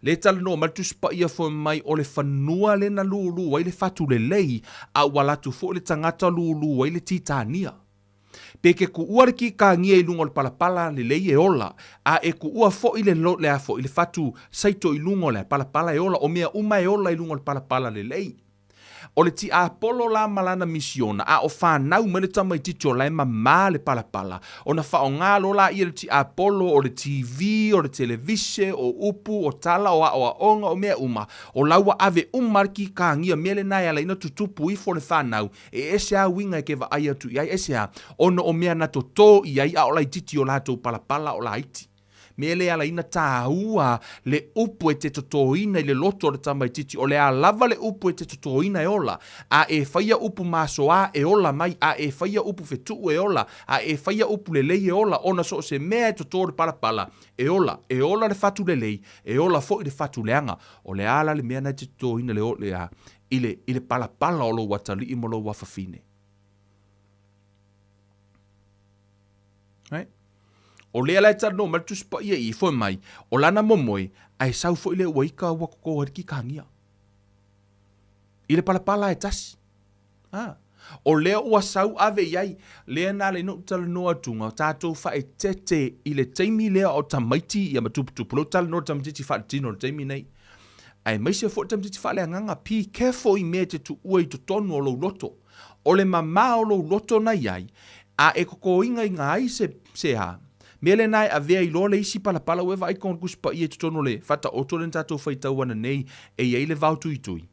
Le talanoa mai le Tusi Paia fai mai o le fanua le na lūlū ai le fatu lelei, a ua alu atu foʻi le tagata lūlū ai le titania. Pe ke kuua le kīkāgia i luga o le palapala lelei e ola, a e kuua foʻi le, le a foʻi le fatu saito i luga o le palapala e ola, o mea uma e ola i luga o le palapala lelei. O le tiapolo la ma lana misiona, a o fanau mai le tamaitiiti o la e mamā le palapala, ona faaaogā loa laia le tiapolo o le TV, o le televise, o upu, o tala, o aʻoaʻoga, o mea uma, o la ua ave uma le kīkāgia mea lena e ala ai ona tutupu ifo le fanau, e ese a uiga e ke vaai atu i ai, ese a, ona o mea na totō i ai a o laitiiti o latou palapala o laiti. Mea le ala ai ona tāua le upu e te totōina i le loto o le tamaitiiti, o le a lava le upu e te totōina e ola, a e faia upu masoā e ola mai, a e faia upu fetuʻu e ola, a e faia upu lelei e ola, ona so o se mea e totō le palapala e ola, e ola le fatu lelei, e ola foʻi le fatu leaga. O le a la le mea na e te totōina le, le a, i le, i le palapala o lou atalii ma lou afafine. Right? O lea la e talanoa mai le Tusi Paia i fai mai, o lana momoe, ae sau foʻi le ua ika ua koko ai le kīkāgia. I le palapala e tasi. Ah. O lea ua sau ave i ai, lea na ala ai ona ou talanoa atuga, tatou faaeteete i le taimi lea o tamaiti ia ma tuputupu. Lea ou talanoa i le tamaitiiti faaletino i le taimi nei. Aemaise foi le tamaitiiti faaleagaga, be careful i mea e te tuua i totonu o lou loto. O le mamā o lou loto na i ai, a e kokoigaiga ai se, se a, mea lena e avea i loa le isi palapala ua e vaai tonu Tusi Paia i totonu o le Faataoto lea na tatou faitau ana nei e i ai le vao tuitui.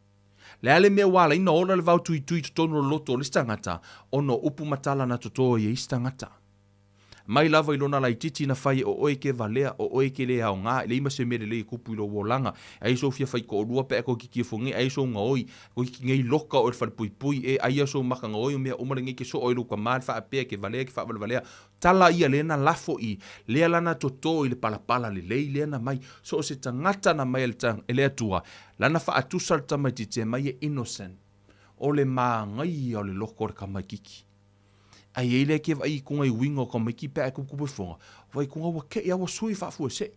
Le a le mea ua ala ai ona ola le vao tuitui i totonu o le loto o le isi tagata, ona o upu ma tala na toto ai e isi tagata. Mai lava i lona laitiiti na fai e o oe e ke valea, o oe e ke le aoga, e leai ma se mea lelei e kupu i lou olaga. Ai sou fia faitoalua pe a e toe titi ifo nei, ai sou gaoi, toeitiiti nei loka oe i le falepuipui e, aia sou maka gaoi o mea uma lenei e te soo ai lou tama le faapea e te valea e te faavalevalea. Tala ia lea na lafo i lea lana toto i le palapala lelei lea na mai. So o se tagata na mai e le Atua, lana faatusa le tamaitiiti e mai e innocent. O le māgaia o le loko o le tamaitiiti. Ai ei lea ke vaai i kuga i uiga o tamaiti pe a e kupukupu i foga, vai kuga ua keʻi a ua sui faafuasei.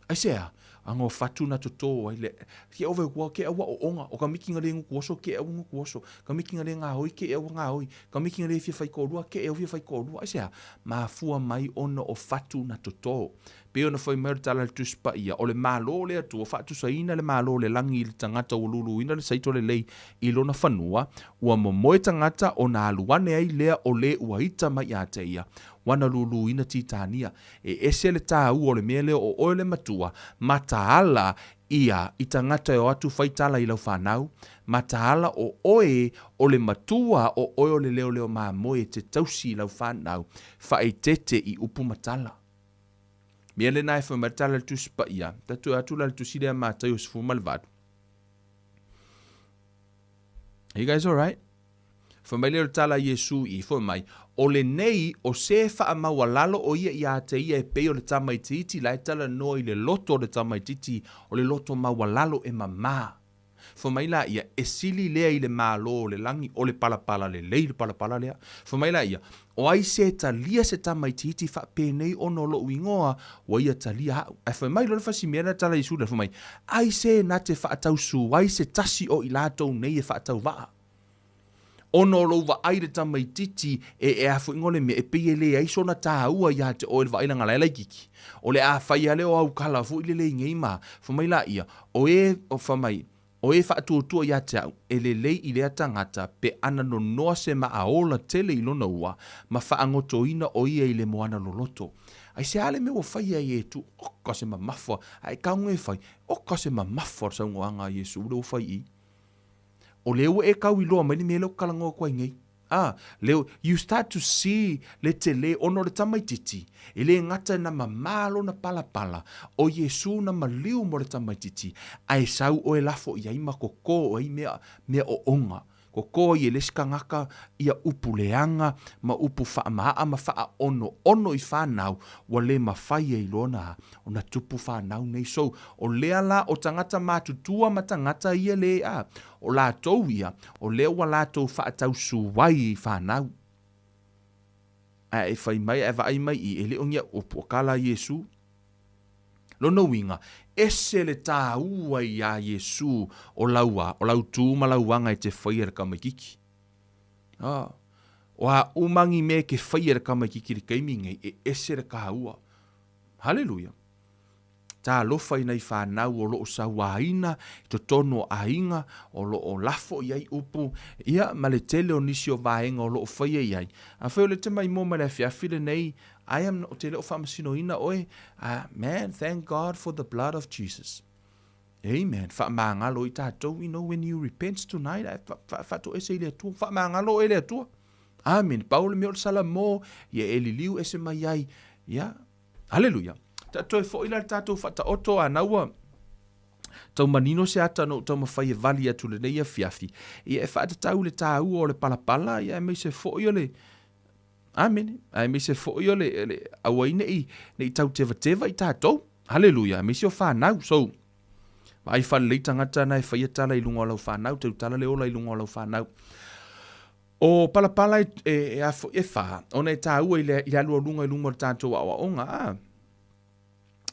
Aisea? Aga o fatu na toto ai le ke ove ua ke ua oonga o ka miki nga le ngutu oso ke ua ngutu oso ka miki nga le ngaoi ke ua ngaoi ka miki nga le fia fai toalua ke ua fia fai toalua. Aisea? Mafua mai ona o fatu na toto. Pei ona fai mai o le tala a le Tusi Paia, o le Malo o le Atua, faatusaina le Malo o le lagi i le tagata ua luluina le saito lelei i lona fanua, ua momoe tagata ona alu ane ai lea o le ua ita mai ia te ia, ua na luluina titania. E ese le tāua o le mea lea o oe le matua, mataala ia i tagata e o atu fai tala i lau whanau, mataala o oe o le matua o oe o le leoleo mamoe e te tausi i lau whanau, faaeteete i upu ma tala. Mea lena e fai mai le tala a le Tusi Paia, tatou atu la le tusi lea Mataio 18. Are you guys alright? Fai mai lea o le tala a Iesu i, fai mai, O lenei, o se faamaualalo o ia iā te ia e pei o le tamaitiiti la e talanoa i le loto o le tamaitiiti, o le loto maualalo e mamā. Fai mai laia, e sili lea i le Malo o le lagi, o le palapala lelei le palapala lea. Fai mai laia, O ai se talia se tamaitiiti faapenei ona o lou igoa, ua ia talia au. Ae fai mai loa le fasimea lea tala Iesu lea, fai mai, Ai se na te faatausū ai se tasi o i latou nei e faatauvaa? Ona o lou vaai i le tamaitiiti e e a foi le mea, e pei e leai sona tāua iā te oe le vaai leaga la e laitiiti. O le a fai lava lea o au kala foi lelei nei ma, fai mai laia, o e, fai mai, o e faatuatua iā te au, e lelei i lea tagata pe ana nonoa se maaola tele i lona ua, ma faagotoina o ia i le moana loloto. Aisea le mea ua faia e Iesu? Oka se mamafa, a e tago e fai, oka se mamafa o le saunoaga a Iesu lea ua fai i. O lea ua e tau iloa mai le mea lea ou te talanoa atu ai nei. A, lea, you start to see le tele ona o le tamaitiiti, e le gata ina mamā lona palapala, o Iesu na maliu mo le tamaitiiti, ae sau oe lafo i ai ma koko oe i mea, mea ooga. Koko ai e le isi tagata ia upu leaga ma upu faamaa ma faaonoono i fanau, ua le mafai ai loa ona, ona tupu fanau nei. So, o lea la o tagata matutua ma tagata ia le, a, o latou ia, o lea ua latou faatausū ai i fanau. Ae e fai mai, ae vaai mai i, e le o ni au upu, o ka la Iesu. Lona uiga, ese le tāua iā Iesu o lau a, o lau tū ma lau aga e te faia e le tamaitiiti. A, o a uma ni mea e te faia e le tamaitiiti i le taimi nei, e ese le tāua. Haleluia! Talofa i nai whanau o loo sauaina i totonu o aiga o loo lafo i ai upu, ia ma le tele o nisi o vaega o loo faia i ai. Afai o le te maimoa mai le afiafi lenei, I am, ou te le o faamasinoina oe, man, thank God for the blood of Jesus. Amen. Faamagalo i tatou, you know, when you repent tonight, faatoese i le Atua, faamagalo oe i le Atua. Amen. Pau le mea o le salamo, ia e liliu ese mai ai, ia, Haleluia. Toe foi la le tatou faataoto a na ua tau manino se ata na ou taumafai e vali atu lenei afiafi, ia e faatatau i le tāua o le palapala, ia aemaise foi o le, Amene. Aemaise foi o le, le aua ai nei, nei tau tevateva i tatou. Haleluia. Aemaise o whanau. So, vaai whalelei tagata na e whaia tala i lunga o lau whanau, tau tala le ola i lunga o lau whanau. O palapala e, e, e a foi e wha, ona e tāua i le, i le alualuga i luma o le tātou aoaoga, a.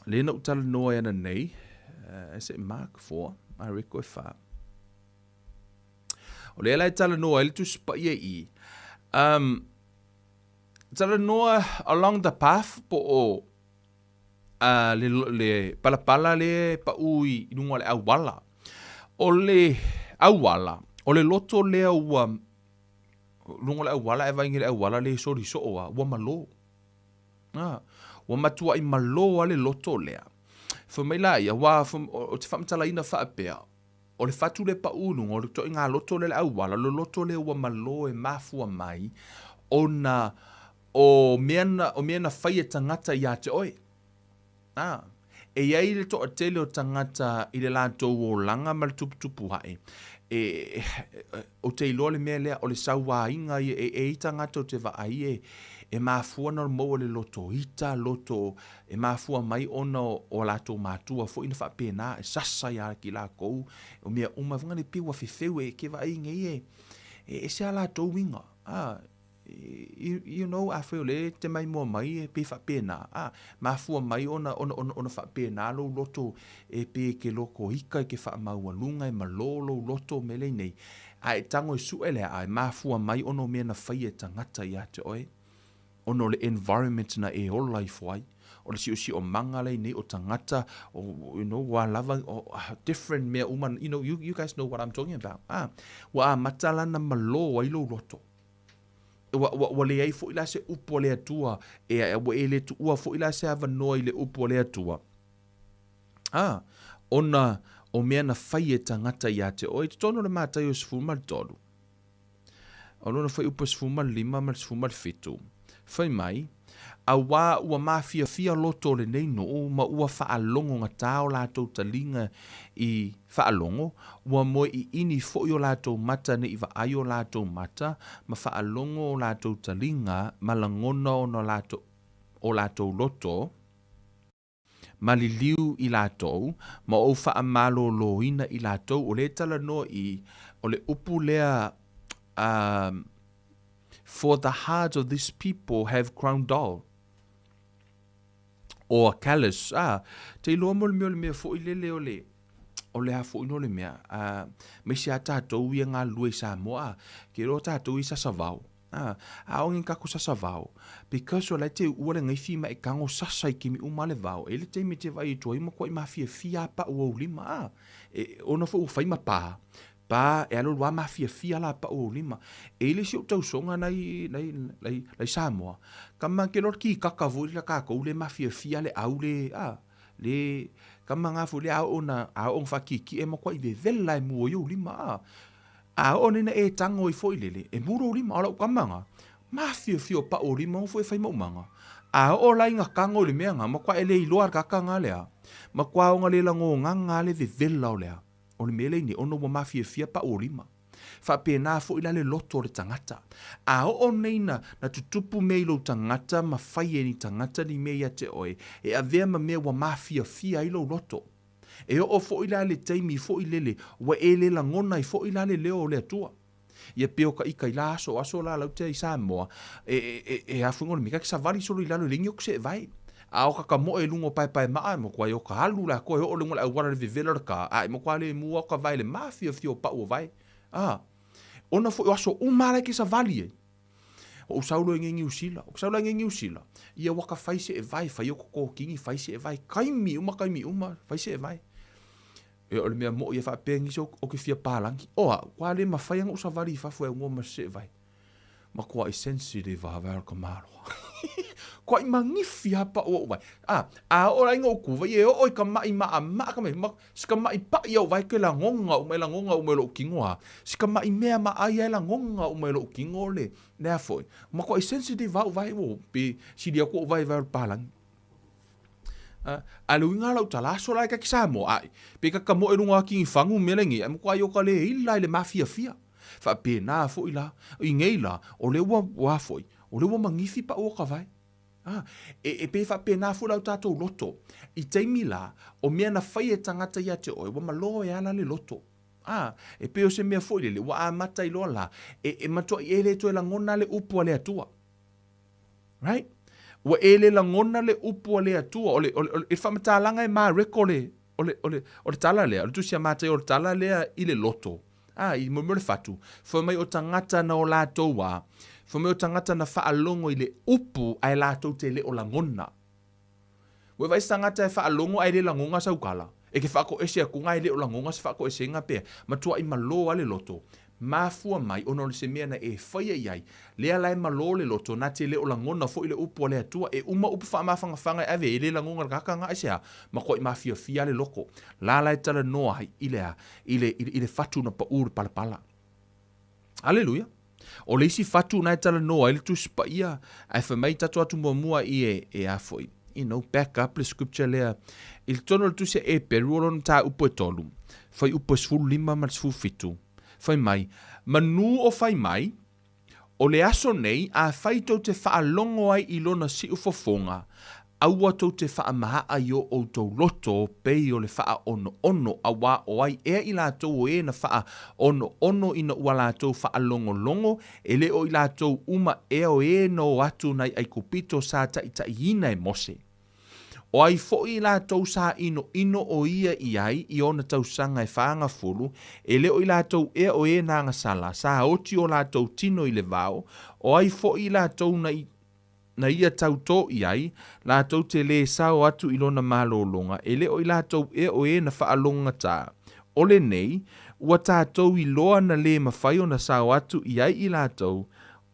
Le na ou talanoa ai ana nei, is it Mark 4? I reckon e wha. O lea la e talanoa ai le Tusi Paia i, talanoa along the path po o le, le palapala le paʻu i luga o le auala. O le auala, o le loto lea ua luga o le auala e vaai i le auala le soli soo a, ua malo. Ah, ua matuai malo a le loto lea. Fai mai la ia, ua, o te faamatalaina faapea, O le fatu le paʻu i luga, o le ituaiga loto lea le auala, o le loto lea ua malo e mafua mai ona O mea na, o mea na fai e tagata iā te oe. Ā, e i ai le toatele o tagata i le latou olaga ma le tuputupu ae, e, ou te iloa le mea lea, o le sauāina ia, e, e i ai tagata ou te vaai e, e mafua ona maua le loto ita, loto, e mafua mai ona o a latou matua foi na faapena, e sasa ia ki lakou, o mea uma, fai mai pei ua fefeu e ke vaai nei e, e ese a latou uiga, ā, you know, afai o lea e te maimoa mai e pei faapena, a, mafua mai ona, ona, ona, ona faapena lou loto e pei e ke loko ika e ke faamaualuga e malo lou loto me lei nei. A e tago e suʻe lea, a e mafua mai ona o mea na fai e tagata ia te oe, ona o le environment na e ola ifo ai, o le siosiomaga lea nei o tagata, o, you know, ua lava, o, different mea uma, you know, you, you guys know what I'm talking about. Ah, ua amata la na malo ai lou loto. Ua, ua, ua leai foi la se upu a le Atua, e, ua e le tuua foi la se avanoa i le upu a le Atua. Ah, ona o mea na fai e tagata ia te oe, i totonu o le Mataio 13. O lona fuaiupu e 15 ma le 17, fai mai, Auā ua mafiafia loto o lenei nuu ma ua faalogogata o latou taliga i faalogo, ua moe iini foi o latou mata ne i vaai o latou mata, ma faalogo o latou taliga ma lagona o latou loto, ma liliu i latou, ma ou faamalōlōina i latou. O lea e talanoa i, o le upu lea, um, For the hearts of this people have grown dull. Or callous. Ah, te iloa mo le mea o le mea foi lele o le, o le a foi no le mea, ah, aemaise a tatou ia galulue i Samoa, ah, ke iloa tatou i sasavao. A, a ongi kako sasa vao. Because o lai te ua le ngaifi ma e kango sasa i kimi uma le vao. E le taimi te vai i tua ima kua i mafiafia a pa'u ou lima. A, e, ona foi ua fai ma pā. Pā, e alo lua mafiafia la pa'u ou lima. E ile si ou tausoga nai, nai, nai, nai Samoa. Ka ma ke lor ki kaka foi la kakou le mafiafia le au le, a, le, ka ma ngā foi le ao ona, ao ona whakiki e ma kua i vevela e mua i ou lima. A, A oo nei na e tango i foi lele, e muro lima o lau kamaga, mafiofio pao lima o foi fai maumaga. A oo la inga kango i le mea nga, makua e le iloa le kaka lea. Makua o nga le lango nganga le vevela o lea. O le mea lei nei, ona ua mafiafia pao lima. Faapena foi la le loto o le tagata. A oo nei na, na tutupu mea i lou tagata ma fai e ni tagata ni mea ia te oe, e avea ma mea ua mafiafia ai lou loto. E oo foi la le taimi foi lele, ua e le lagona ai foi la le leo o le Atua. Ia pei o ka ika i la aso, aso la lau te i Samoa, e, e, e, e afu ingo le mika ki savali solo i lalo i lengi o kuse e vai. A o ka ka moe lungo pae pae maa, mo kua i o ka alu la koe o lengo le auala le vevela le ka, a e mo kua le mua o ka vai le mafia fio pau o vai. A, ona foi o aso uma ala ke savali e. O sau loa i Niu Sila. O sau loa i Niu Sila. Ia waka fai se e vai, fai o koko kingi, fai se e vai. Kaimi uma, kaimi uma, fai se e vai. E o le mea mo ia whaapea ngisi o ke fia pālangi. O a, kua le mawhai anga usavali i fafu e ngō ma se e vai. Ma kua i sensitive a vai o ka maloa. Kua i mangifi hapa o vai. A, a o lai ngō kuva, e o i ka mai maa maa ka mai, ma, si ka mai pa i au vai ke la ngonga o mai la ngonga o mai lo kingo a. Si ka mai mea ma ai ai la ngonga o mai lo kingo le. Lea foi. Ma kua i sensitive au vai o, pe silia ko vai vai o pālangi. A le uiga lau tala aso la e ka ki Samoa ai. Pe ka ka mo e lunga ki fangu mele ngi, ai mo kua i o ka le ila i le mafiafia. Faapena foi la, i ngei la, o le ua ua foi, o le ua mangifi pa o ka vai. Ah, e, e pe faapena foi lau tatou loto. I taimi la, o mea na fai e tagata ia te oe, ua malo e ala le loto. Ah, e pe o se mea foi lele, ua amata i loa la, e, e matua i e le toe lagona le upu a le Atua. Right? Ua e le lagona le upu a le Atua, o le, o le, o le, e whamatalaga e Mareko le, o le, o le, o le tala lea, o le tusi a Mataio o le tala lea i le loto. Ah, i mo le fatu. Fai mai o tagata na o latou a. Fai mai o tagata na faalogo i le upu ae latou te le o lagona. Ua vai tagata e faalogo ae le lagoga saukala. E ke whaako ese aku ngai le o lagoga se whaako ese ngā pea. Matua i malo a le loto. Mafua mai ona o le se mea na e whaia i ai. Lea lae malo le loto na te le o lagona foi le upu a le Atua. E uma upu whaamawhangawhanga e ave e le lagoga le kaka ngā ese a. Ma kua i mafiafia le loko. La lae tala noa hai i le a. I le, i le, i le fatu na pa uru palapala. Aleluia. O le isi fatu na e talanoa ai le Tusi Paia, ae fai mai tatou atu muamua i e, e a foi, you know, back up le scripture lea. I le totonu o le Tusi a Eperu o lona mataupu e tolu, fuaiupu e 15 ma le 17, fai mai, Manu o fai mai, O le aso nei, afai tou te faalogo ai i lona siufofoga, aua tou te faamaha'a i o outou loto pei o le faaonoono, auā o ai ea i latou o e na faaonoono ina ua latou faalogologo, e le o i latou uma ea o e na o atu nai Aikupito sa taitaiina e Mose? O ai foi i latou sa inoino o ia i ai i ona tausaga e faagafulu, e le o i latou ea o e na agasala, sa oti o latou tino i le vao, o ai foi i latou na na ia tautō i ai, latou te lē sao atu i lona malologa, e le o i latou ea o e na faalogogata. O lenei, ua tatou iloa na lē mafai ona sao atu i ai i latou,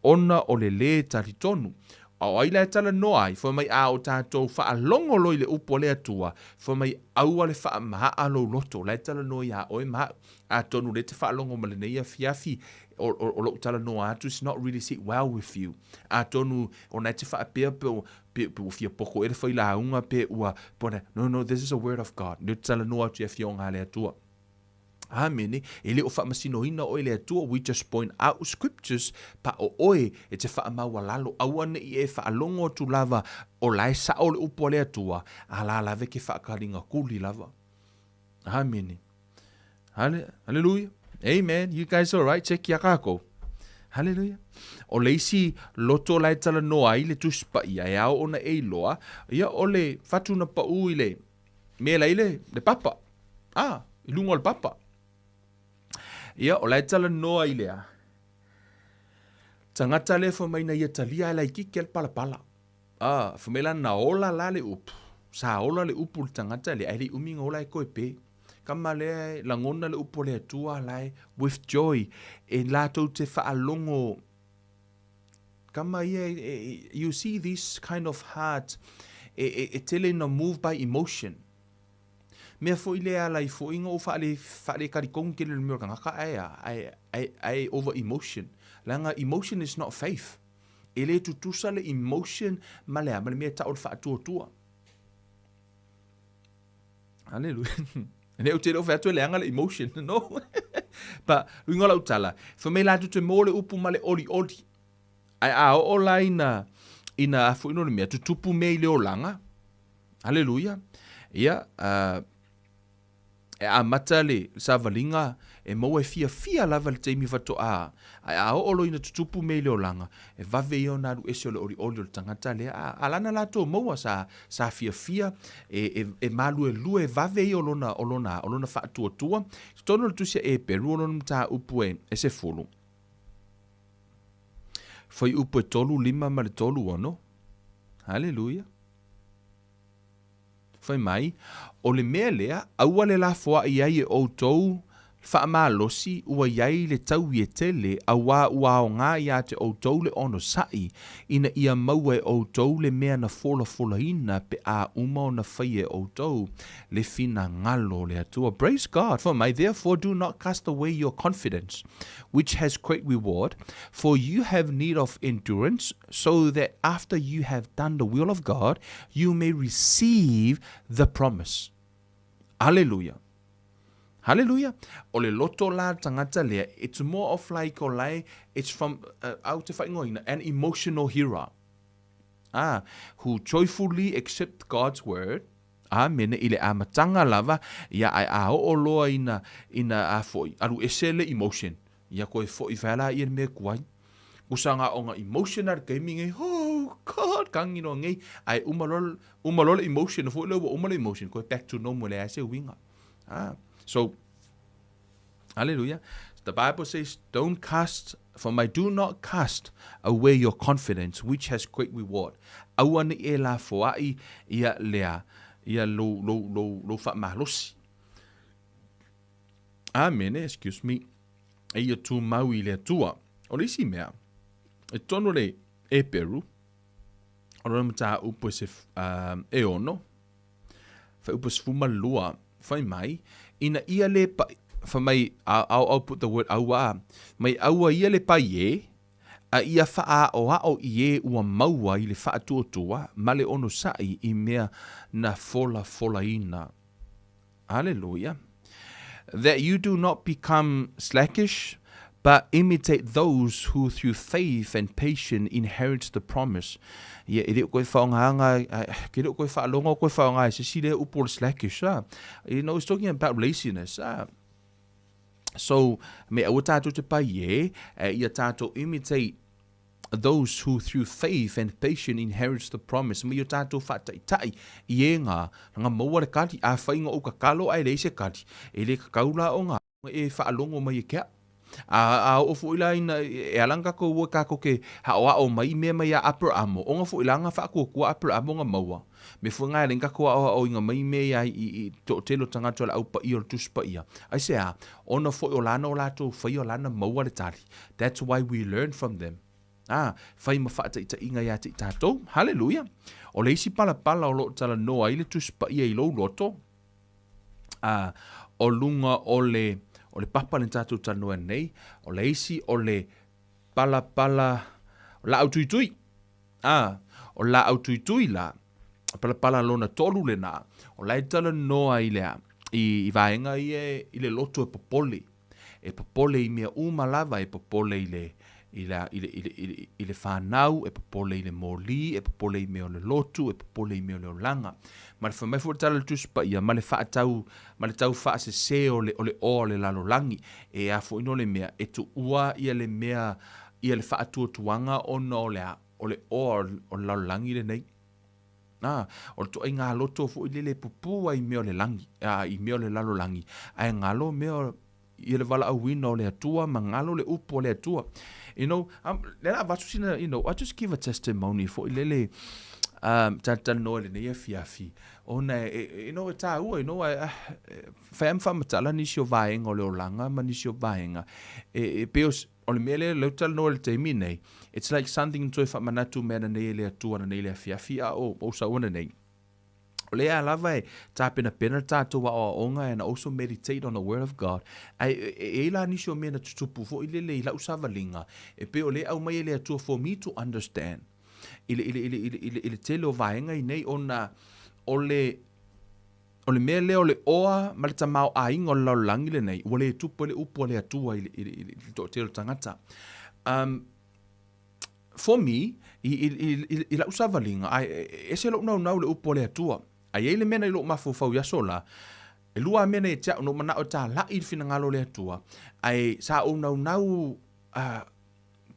ona o le lē talitonu. A o ai la e talanoa ai, fai mai a o tatou faalogo loa i le upu a le Atua, fai mai aua le faamaha'a lou loto, la e talanoa iā oe ma a'u. Atonu o lea e te faalogo ma lenei afiafi, o, o, o lo'u talanoa atu it's not really sit well with you. Atonu ona e te faapea pe ua, pe, pe ua fia poko ea le failauga pe ua, pe ona, no, no, this is a word of God. Lea ou te talanoa atu i afioga a le Atua. Amene. E le o faamasinoina oe e le Atua, we just point out scriptures, pa o oe e te faamaualalo, aua ne i e faalogo atu lava o la e sao le upu a le Atua, a la lave ke faakaliga kuli lava. Amene. Hale, hallelujah. Amen. You guys all right? Check ia kākou. Hallelujah. O le isi loto la e talanoa ai le Tusi Paia e ao ona e iloa, ia o le fatu na paʻū i le mea la i le, le papa. Ah, i luga o le papa. Ia, o la e talanoa i lea. Tagata lea fai mai na ia talia ai laitiiti a le palapala. Ah, fai mai la na ola la le upu. Sa ola le upu i le tagata lea, ae le i umi na ola ai koe pe. Kama lea e lagona le upu a le Atua la e with joy e latou te faalogo kama ia e, you see this kind of heart e, e, e tele ina move by emotion. Mea foi lea ala ai foi ina ou faale, faale talitonu tele i le mea o le tagata ae a, ae, ae, ae over emotion. Leaga emotion is not faith. E le tutusa le emotion ma le a, ma le mea e tau o le faatuatua. Hallelujah. Ne ou te le o fai atu e leaga le emotion, no. But, uiga o lau tala, fai mai latou te maua le upu ma le olioli. Ae a oo la ina, ina a foi no le mea, tutupu mea i le olaga. Hallelujah. Ia, uh, e amata le savaliga e maua e fiafia lava i le taimi faatoa, ae a oo loa ina tutupu mea i le olaga, e vave ia ona alu ese o le olioli o le tagata lea. A, a lana latou maua sa, sa fiafia e, e, e maluelue vave ia o lona, o lona, o lona faatuatua. I totonu o le Tusi a Eperu o lona mataupu e, e 10. Fuaiupu e 3, 5 ma le 3, 6. Haleluia. Fai mai, O le mea lea, aua le lafoaʻi ai e ʻoutou faamalosi ua i ai le taui e tele, auā ua aogā iā te ʻoutou le onosaʻi, ina ia maua e ʻoutou le mea na folafolaina pe a uma ona faia e ʻoutou le finagalo o le Atua. Praise God! Fai mai, Therefore do not cast away your confidence, which has great reward, for you have need of endurance, so that after you have done the will of God, you may receive the promise. Hallelujah. Hallelujah. O le loto la tagata lea, it's more of like o lae, it's from, uh, au te whaingoina, an emotional hearer. Ah, who joyfully accept God's word, Amene, i le amataga lava, ia ae a oo loa ina, ina a foi, alu ese le emotion. Ia koe foi whea la ia le mea kuai. Kusa nga o nga emotion a le taimi nei, oh God, kagi loa nei, ae uma loa, uma loa le emotion, foi lea ua uma le emotion, koe back to normal, e leai se uiga. Ah, so, Hallelujah. The Bible says, don't cast, for my do not cast away your confidence, which has great reward. Aua ne i e lafoaʻi ia lea, ia lou, lou, lou, lou faamalosi. Amene, excuse me. E ia tumau i le Atua. O le isi mea, e tonu le Eperu, o lona mataupu e se, uh, e ono, Fuaiupu 12, Fai mai, ina ia le pa, fai mai, I'll, I'll put the word auā, mai aua ia le pai e, A ia faaʻoaʻo i ē ua maua i le faatuatua ma le onosaʻi i mea na folafolaina. Hallelujah. That you do not become slackish, but imitate those who through faith and patience inherit the promise. Ia, e le o koe whaongaanga, ke le o koe whaaloga o koe whaonga e se si lea upu o le slackish, ah. You know, it's talking about laziness, ah. So, me aua tātou te pai e, e ia tātou imitate those who through faith and patience inherits the promise. Me o tātou whaataitai i e ngā, nga maua le kati, a whainga o kakalo ai le se kati, e le kakaula o ngā, e whaalongo mai e kea. A, a o fo ila ina, e alanga ko ua kako ke hao a o mai mea mai a Aperamo, onga fo ila nga whaakua kua Aperamo nga maua. Me fo ngā lenga ko ao o inga mai mea i, i, i to telo tangata la aupa i o le tusi paia. Ai se a, ona fo o lana o latou fai o lana maua le tali. That's why we learn from them. Ah, fai ma whaataitaiga ia te i tātou. Hallelujah. O le isi palapala o loo talanoa ai le Tusi Paia i lou loto, ah, o luga o le, o le papa le tātou talanoa nei, o le isi o le palapala laau tuitui. Ah, o laau tuitui la, palapala lona tolu lena, o la e talanoa i le, i, i vaega ia i le loto e popole. E popole i mea uma lava, e popole i le, i le, i le, i le, i le, i le whanau, e popole i le moli, e popole i mea o le lotu, e popole i mea o le olaga. Ma le whamai fo tala le Tusi Paia, ma le whaatau, ma le tau whaasese o le, o le oa o le lalolagi, e a fo ino le mea, e tuua ia le mea, ia le whaatuatuanga ona o le, o le oa o le lalolagi lenei. Ā, o le toaiga loto foi lele e pupū ai i mea o le lagi, ā, i mea o le lalolagi, ae galo mea o, ia le valaauina o le Atua ma galo le upu a le Atua. You know, um, le la avatu sina, you know, I just give a testimony foi lele, um, talatalanoa i lenei afiafi, ona e, e, you know, e tāua, you know, e, e, fai a ma faamatala nisi o vaega o le olaga ma nisi o vaega, e, e pei o, O le mea lea, lea ou te talanoa i le taimi nei, it's like something na toe faamanatu mea nanei e le Atua nanei le afiafi a o ou saua nanei. O lea lava e tapenapena le tatou aoaoga and also meditate on the word of God. Ae e, e, e i la nisi o mea na tutupu foi lele i lau savaliga, e pei o lea e aumai e le Atua for me to understand. I le, i le, i le, i le, i le, i le tele o vaega i nei ona o le, O le mea lea o le oa ma le tamaoaiga o le lalolagi lenei, ua le tupu ai le upu a le Atua i le, i le, i le toatele o tagata. Um, for me, i, i, i, i, i lau savaliga, ai, e ese lou naunau i le upu a le Atua. Ae i ai le mea na i lou mafaufau i aso la, e lua lava mea na ia te au, na ou manao e tālaʻi i le finagalo o le Atua, ae sa ou naunau uh,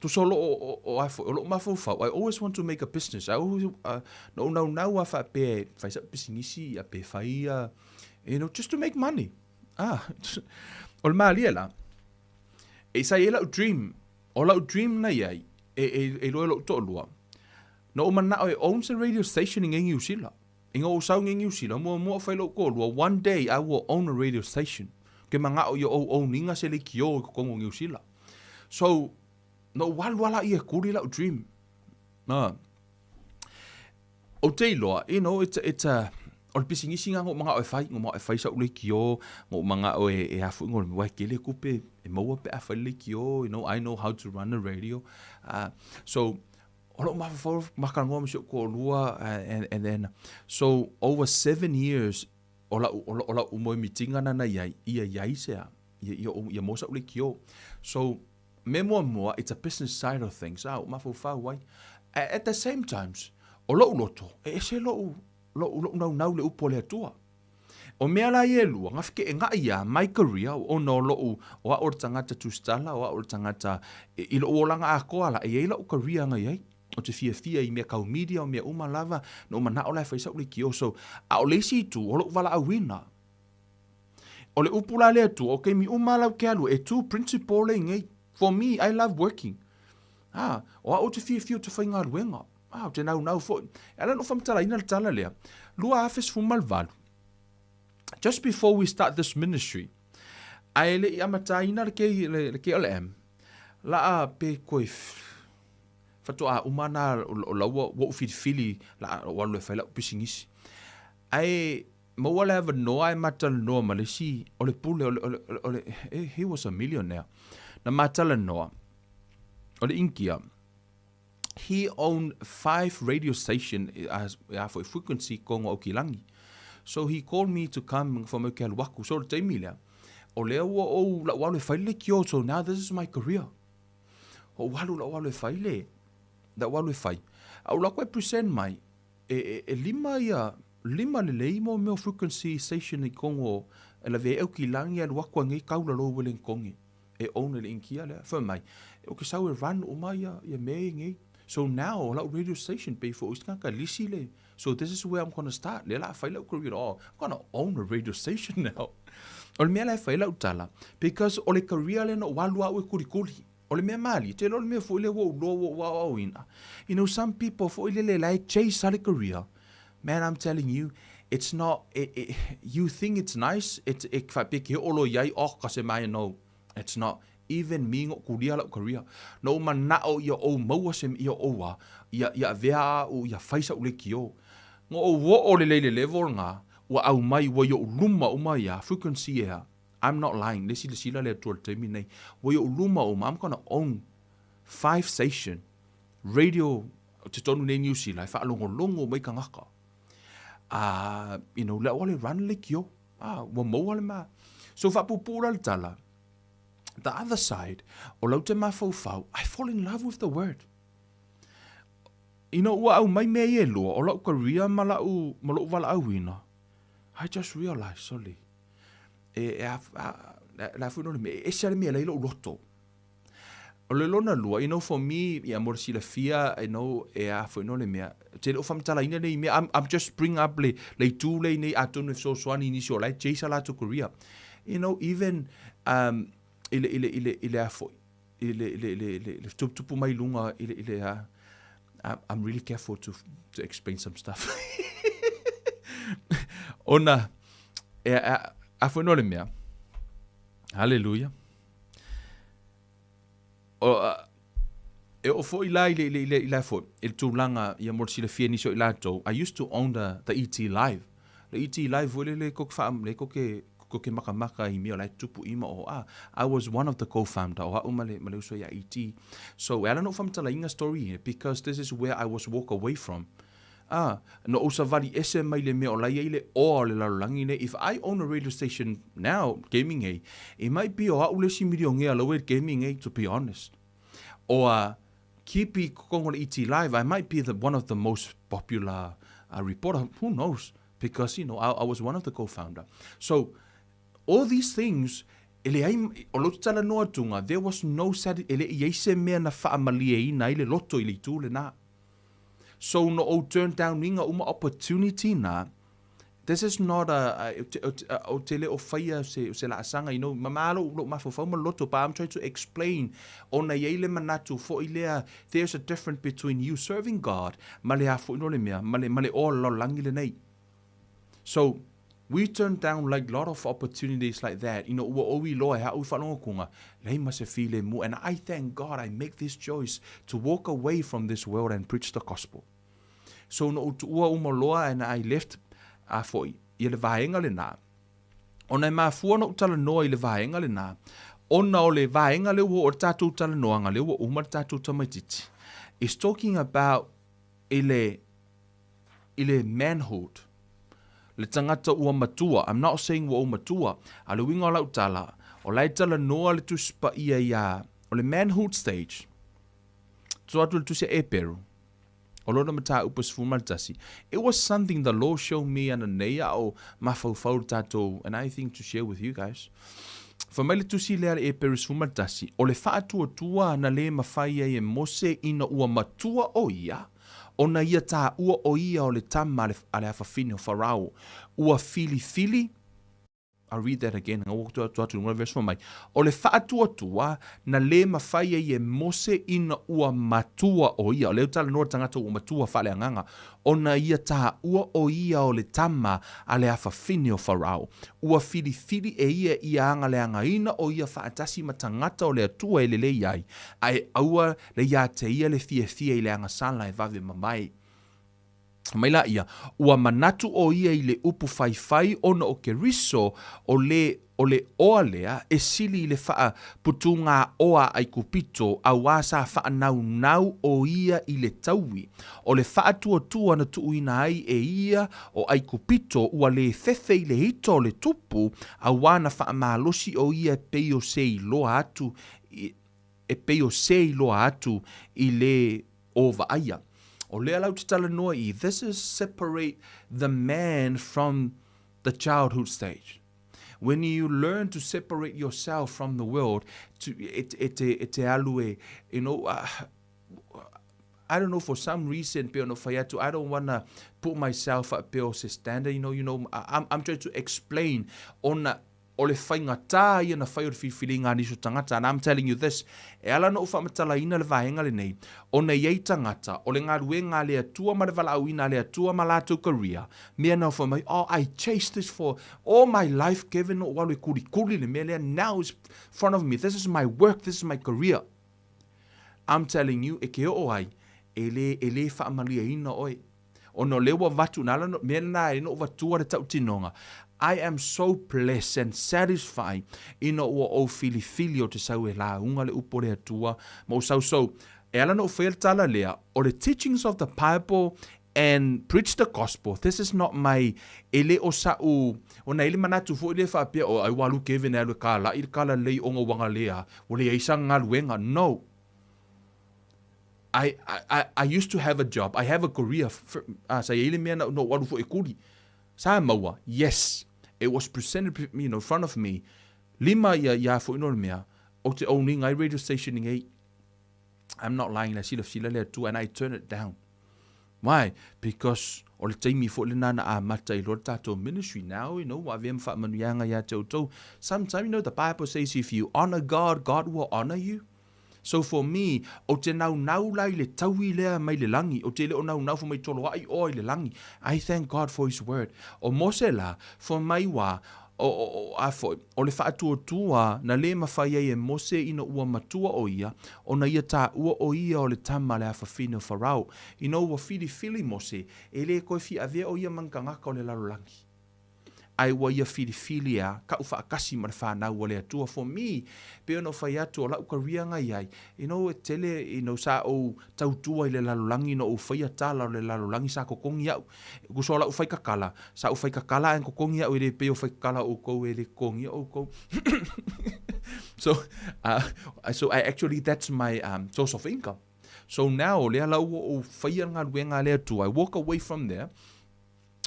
Tusa o loo, o, o, a foi, o loo mafaufau, I always want to make a business. I always, na ou naunau a faapea e fai sa'u pisinisi, a pe fai, you know, just to make money. Ah, o le malie la, e sa i ai la'u dream, o la'u dream na iai, e, e, e iloa e lo'u to'alua, na ou mana'o e own se radio station i ngei Niu Sila. Ina ou sau ngei Niu Sila, muamua o fai lo'u to'alua, one day I will own a radio station. Ke manga'o ia ou own inga se lekiō i totonu o Niu Sila. So, na ou alu ala ia e kuli lau dream. Na. Ou te iloa, you know, it's a, it's a, o le pisinisi nga ngou mangao e fai, ngou mangao e fai sa'u lekiō, ngou mangao e, e a foi ngou le e kele kupe, e maua pe a fai le lekiō, you know, I know how to run a radio. So, o lou mafaufau makalanoa ma si ou toalua, and, and then, so, over 7 years, o lau, o lau, o lau moemitiga na na iai, ia iai se a, ia, ia, ia maua sa'u lekiō. So, mea muamua, it's a business side of things, a, ua mafaufau ai. At the same times, o lou loto, e ese lou, lou, lou naunau i le upu a le Atua. O mea la ia e lua, na fekeʻenaʻi ia my career, ona o lou, o a'u o le tagata tusitala, o a'u o le tagata, i lou olaga atoa la, e i ai la'u career na i ai. Ou te fiafia i mea kau media, o mea uma lava, na ou manaʻo la e fai sa'u lekiō. So, a o le isi itu, o lou valaauina, O le upu la le Atua, o taimi uma lau ke alu, e tu principle le nei. For me, I love working. Ah, o a'u ou te fiafia ou te faigaluega. Ah, ou te naunau foi. E ala ona ou faamatalaina le tala lea, 2018, just before we start this ministry, ae le i amataina le, K, le, le KLM, laa pe koe faatoa uma ana o laua ua ou filifili laa ou alu e fai la'u pisinisi. Ae maua le avanoa ae ma talanoa ma le isi o le pule o le, o le, o le, he was a millionaire. Na ma talanoa, o le Inikia. He owned 5 radio station a foi frequency kongo au kilangi. So he called me to come for mau ke alu aku. So le taimi lea, o lea ua ou lau alu e fai le kio, so now this is my career. O alu lau alu e fai le, lau alu e fai. A ula koe present mai, e lima ia, lima le lei mo meo frequency station i kongo, e la ve au kilangi alu aku a ngei kaula lo wele konge. E own le inkia lea, fai mai. O ke sau e run o mai ia me ngei. So now, lau radio station pay for uska ka lisi le. So this is where I'm gonna start. Le la fai lau career. Oh, I'm gonna own a radio station now. O le mea la fai lau tala. Because o le career le no walu au e kurikuri. O le mea mali, te lo le mea fo ile wo lo wo wa wa ina. You know, some people fo ile le lai chase a le career. Man, I'm telling you, it's not, you think it's nice, it's, e fa pe ke olo iai, oh, ka se mai, no. It's not. Even me ngo kuria lau career. No manao ia o maua se ia o wa, ia vea o ia faisa ule kio. Ngo o wo o le le level nga, ua au mai ua yo luma uma ia frequency ia. I'm not lying. Le sila sila le tuol te mi nei. Ua yo luma uma, I'm gonna own 5 station radio te tonu nei New Zealand, wha longo longo mai ka ngaka. You know, le ole run le kio. Ua maua le ma. So wha pupura le tala. The other side, o lau te mawhauwhau, I fall in love with the word. You know, ua au mai mea e lua, o lau career ma lau, ma lau wala auina. I just realized, sorry, la fu no le mea, e se ale mea lei lou loto. O le lona lua, you know, for me, ia mo le silafia, you know, e a fu no le mea, te le o whamtala ina nei mea, I'm just bring up le tū lei nei atonu e fesoasoani nisi o lai, chase a latou career. You know, even, ile a foi, ile tupu mai lunga, ile a, I'm really careful to explain some stuff. Ona, a foi no le mea. Hallelujah. O, e o foi la ile foi, il tūlanga ia mo silafia nisi o i latou. I used to own the ET Live. The ET Live foi le koke wha, le koke makamaka i mea lai tupu ima o a. I was one of the co-founder o au male uso ia ET. So, I don't know if I'm telling a story here because this is where I was walk away from. No usavali ese mai le mea o lai le o le lalolangi ne. If I own a radio station now, gaming a, it might be o au le si milionea lo gaming a, to be honest. Or keep kongo le ET Live, I might be the one of the most popular reporter. Who knows? Because, you know, I was one of the co-founder. So, all these things, ele ai, o loto tala noa tunga, there was no sad, ele i se mea na whaamalie ina i le loto i le tūle nā. So, no o turn down inga uma opportunity na, this is not a o tele o whaia se la asanga, you know, mamalo lo mafofau ma loto, but I'm trying to explain ona iei le manatu fo i lea, there's a difference between you serving God, ma le afo ino le mea, ma le o lo langi le nei. So, we turn down like lot of opportunities like that. You know, ua oi loa hea ui whalongo kunga, lei ma se file mu. And I thank God I make this choice to walk away from this world and preach the gospel. So, no utua uma loa and I left a foi i le vaenga le nā. Ona e mafua no utala noa i le vaenga le nā. Ona o le vaenga le ua o tātou tala noanga le ua uma tātou tamaititi. It's talking about i le manhood. Le tangata ua matua. I'm not saying ua matua. A le winga o lau tala. O lai tala noa le tuspa ia ia. O le manhood stage. Tua atu le tusia e peru. O lona mata upas fumaltasi. It was something the Lord showed me and a o mawhauwhau tātou. And I think to share with you guys. Fa mai le tusi lea e peru fumaltasi. O le whaatua tua na le mawhai e Mose ina ua matua o ia. Ona ia tā ua o ia o le tama a le awhawhine o Farao. Ua fili fili. I'll read that again. Verse mai. O le whaatua tua na le mawhai e Mose ina ua matua o ia. O le utala noa tangata ua matua whale anganga. Ona ia tā ua o ia o le tama a le awhawhine o Farao. Ua fili fili e ia ia anga le anga ina o ia whaatasi matangata o le atua e le le iai. Ai aua le ia te ia le fia fia i le anga sala e vave mamai. Mai laia, ua manatu ʻo ia i le upu faifai ona o Keriso, o le, o le oa lea e sili i le faaputugāoa a ʻAikupito, auā sa faanaunau ʻo ia i le taui. O le faatuatua na tuuina ai e ia o ʻAikupito ua lē fefe i le ita o le tupu, auā na faamalosi ʻo ia e pei o se iloa atu i, e pei o se iloa atu i le o vaaia. O lea la ou te talanoa i, this is separate the man from the childhood stage. When you learn to separate yourself from the world, to, e, e, te, e te alu e, you know, I don't know, for some reason, pei ona fai atu, I don't wanna put myself up pei o se standard, I'm trying to explain ona o le faigata ia na fai o le filifiliga a nisi o tagata, and I'm telling you this, e ala ona ou faamatalaina le vaega lenei, ona e i ai tagata, o le galuega a le Atua ma le valaauina a le Atua ma latou career, mea na fai mai, oh, I chased this for all my life, Kevin, na ou alu e kulikuli le mea lea, now it's front of me, this is my work, this is my career. I'm telling you, e ke oo ai, e le, e le faamalieina oe. Ona o lea ua avatu, na ala no, mea lena e na ou avatua le tautinoga. I am so blessed and satisfied ina ua ou filifili ou te sau e lauga le upu o le Atua ma ou sau. So, e ala na ou faia le tala lea, o le teachings of the Bible and preach the gospel, this is not my, e le o sa'u, ona e i ai le manatu foi lea faapea, oh, ai ua alu Kevin e alu e kala'i le kala lelei ona ua galea, ua leai sana galuega. No. I, I, I used to have a job, I have a career, ah, sa i ai le mea na, na ou alu foi e kuli. Sa maua, yes, it was presented, in front of me, lima ia, ia foi no le mea, ou te owning ai radio station nei. I'm not lying, la silafila le Atua, and I turn it down. Why? Because o le taimi foi lena na amata ai loa le tatou ministry. Now, ua avea ma faamanuiaga ia te outou. Sometimes, the Bible says if you honor God, God will honor you. So for me, ou te naunau la i le taui lea mai le lagi, ou te le o naunau fai mai toloai oa i le lagi. I thank God for His word. O Mose la, fai mai ua, o, o, o, a foi, o le faatuatua na le mafai ai e Mose ina ua matua o ia, ona ia taua o ia o le tama a le afafine o Farao. Ina ua filifili Mose, e le koe fia avea o ia ma ni tagata o le lalolagi. Ae ua ia filifili a ka'u faatasi ma le fanau a le Atua. For me, pei ona ou fai atu, o la'u career na i ai, e tele, sa ou tautua i le lalolagi na ou faia tala o le lalolagi sa totogi a'u. Tusa o la'u faikakala, sa ou faikakala ae na totogi a'u e le pei o faikakala o outou e le totogia outou. So, so I actually, that's my source of income. So now, o lea la ua ou faia le galuega a le Atua, I walk away from there,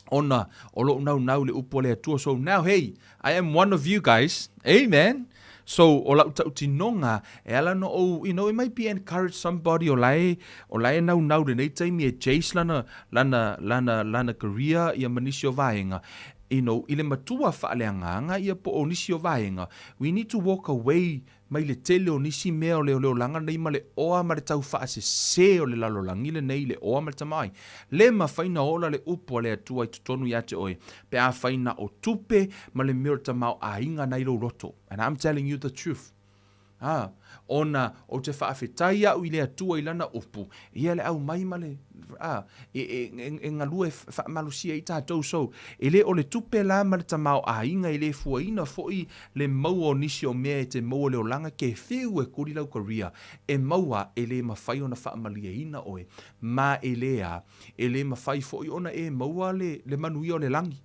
ona o lo'u naunau i le upu a le Atua. So now, hey, I am one of you guys. Amen. So, o la'u tautinoga, e ala ona ou, it might be encourage somebody o la e, o la e naunau i lenei taimi e chase lana, lana, lana, lana career ia ma nisi o vaega. I le matua faaleagaga ia po o nisi o vaega, we need to walk away mai le tele o nisi mea o le oleolaga lenei ma le oa ma le taufaasese o le lalolagi lenei i le oa ma le tamaoaiga. Le mafai na ola le upu a le Atua i totonu ia te oe, pe afai na o tupe ma le mea o le tamaoaiga na i lou loto. And I'm telling you the truth. Ah, ona ou te faafetai a'u i le Atua i lana upu, ia le aumai ma le, a, e, e, e, e galue faamalosia ai tatou. So, e le o le tupe la ma le tamaoaiga e le fuaina foi le maua o nisi o mea e te maua le olaga ke whiu e kuli lau career e maua e le mafai ona faamalieina oe ma e le a e le mafai foi ona e maua le le manuia o le lagi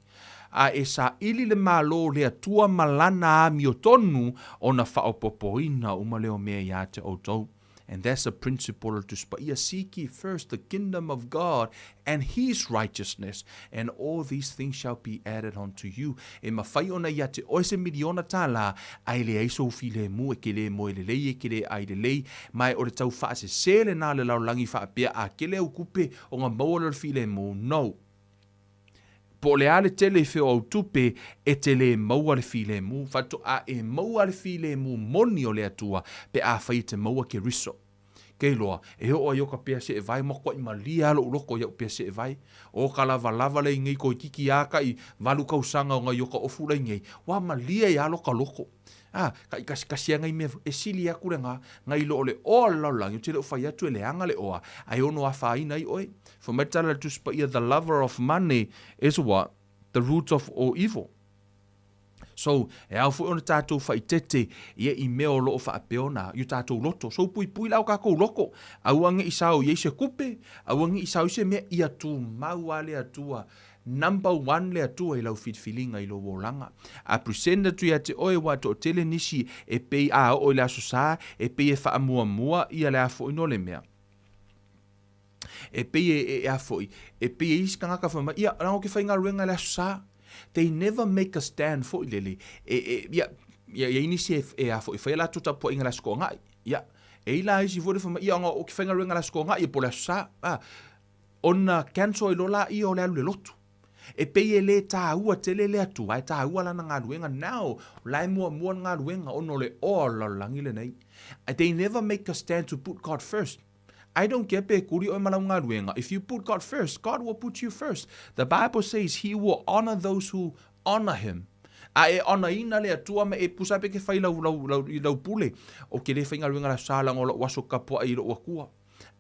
a e saili le Malo o le Atua ma lana amiotonu ona faaopoopoina uma lea o mea ia te outou. And that's a principle o le Tusi Paia, seek ye first the kingdom of God and his righteousness, and all these things shall be added unto you. E mafai ona ia te oe se miliona tālā, ae leai sou filemu, e ke le moe lelei, e ke le ai lelei, ma e o le tau faasese lenā o le lalolagi faapea a kele au kupe ona maua lea o le filemu. No. Po o le a le tele i feo au tupe, e te lē maua le filemu. Faatoa e maua le filemu moni o le Atua pe afai e te maua Keriso. Ke iloa, e oo ai o ka pea seevae makuaʻi malie a loʻu loko iaʻu pea seevae. O ka lavalava lei nei toeititi a taʻi valu tausaga ona i o ka ofu lei nei, ua malie ai a lo ka loko. A, taʻi kasikasi ana i mea e sili atu lena, nai lo o le oa o le lalolagi, ou te le o fai atu e leaga le oa, ae ono afaina ai oe. Fai mai le tala a le Tusi Paia, The lover of money is what? The root of all evil. So, e ao foi ona tatou faaitete ia i mea o loo faapea ona i o tatou loto. So, puipui la o tatou loko. Aua ne i sao i ai se kupe, aua ne i sao i se mea, ia tumau a le Atua. Number one le Atua i lau filifiliga i lou olaga. A present atu ia te oe ua toatele nisi e pei a oo i le Aso Sa, e pei e faamuamua ia le a foi no le mea. E pei e, e, e a foi, e pei e isi tagata fai mai, ia, leaga ou te faigaluega i le Aso Sa. They never make a stand foi lele. E, e, ia, ia, ia nisi e, e a foi, e fai a latou tapuaiga i le Aso Toonai. Ia, e i la isi foi le fai mai, ia, ona ou te faigaluega i le Aso Toonai, po o le Aso Sa. A, ona cancel ai loa laia o le alu i le lotu. E pei e le tāua tele le Atua, ae tāua lana galuega. Now, o la e muamua le galuega ona o le oa o le lalolagi lenei. They never make a stand to put God first. I don't care pe kuli oe ma lau galuega. If you put God first, God will put you first. The Bible says He will honor those who honor Him. A e honour-ina le Atua ma e pusa pe ke fai lau, lau, lau, i lau pule. O ke le faigaluega la sa laga o lou aso kapuaʻi i lou Atua.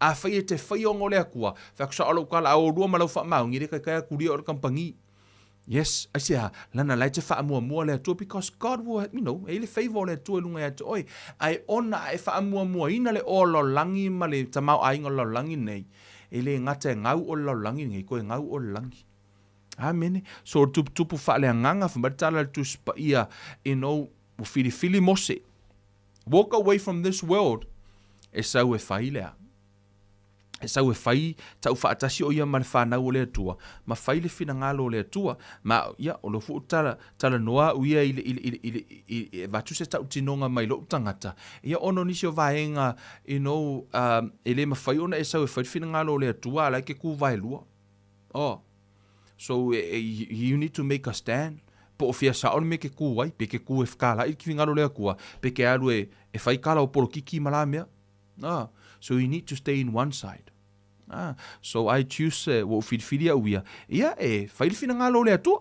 Afai e te faia ona o le Atua, fai atu sao lou tala, a olua ma lau faamaoni, e le taitai atu lia o le kamupani. Yes, aisea, lana la e te faamuamua le Atua because God will, you know, e i ai le favor o le Atua i luga ia te oe. Ae ona a e faamuamuaina le oa o le lalolagi ma le tamaoaiga o le lalolagi nei, e le gata e gau o le lalolagi nei, toe gau o le lagi. Amene. So, tuputupu faaleagaga, fai mai le tala a le Tusi Paia, you know, ua filifili Mose. Walk away from this world, e sau e fai le a? E sau e fai tau faatasi o ia ma le fanau o le Atua, ma fai le finagalo o le Atua. Ma, ia, o lea foi ua tala, talanoa au ia i le, i le, i le, i le, i, e avatu se tautinoga mai lou tagata, ia, ona o nisi o vaega, you know, um, e le mafai ona e sau e fai le finagalo o le Atua, a la e ke kū vaelua. Oh. So, you need to make a stand. Po o fea sao le mea ke kū ai, pe ke kū e whakala'i i le finagalo o le Atua, pe ke alu e, e whai kala o polokiki ma la mea. Ah, so you need to stay in one side. Ah, so I choose, eh, ua ou filifili au ia, ia e fai le finagalo o le Atua.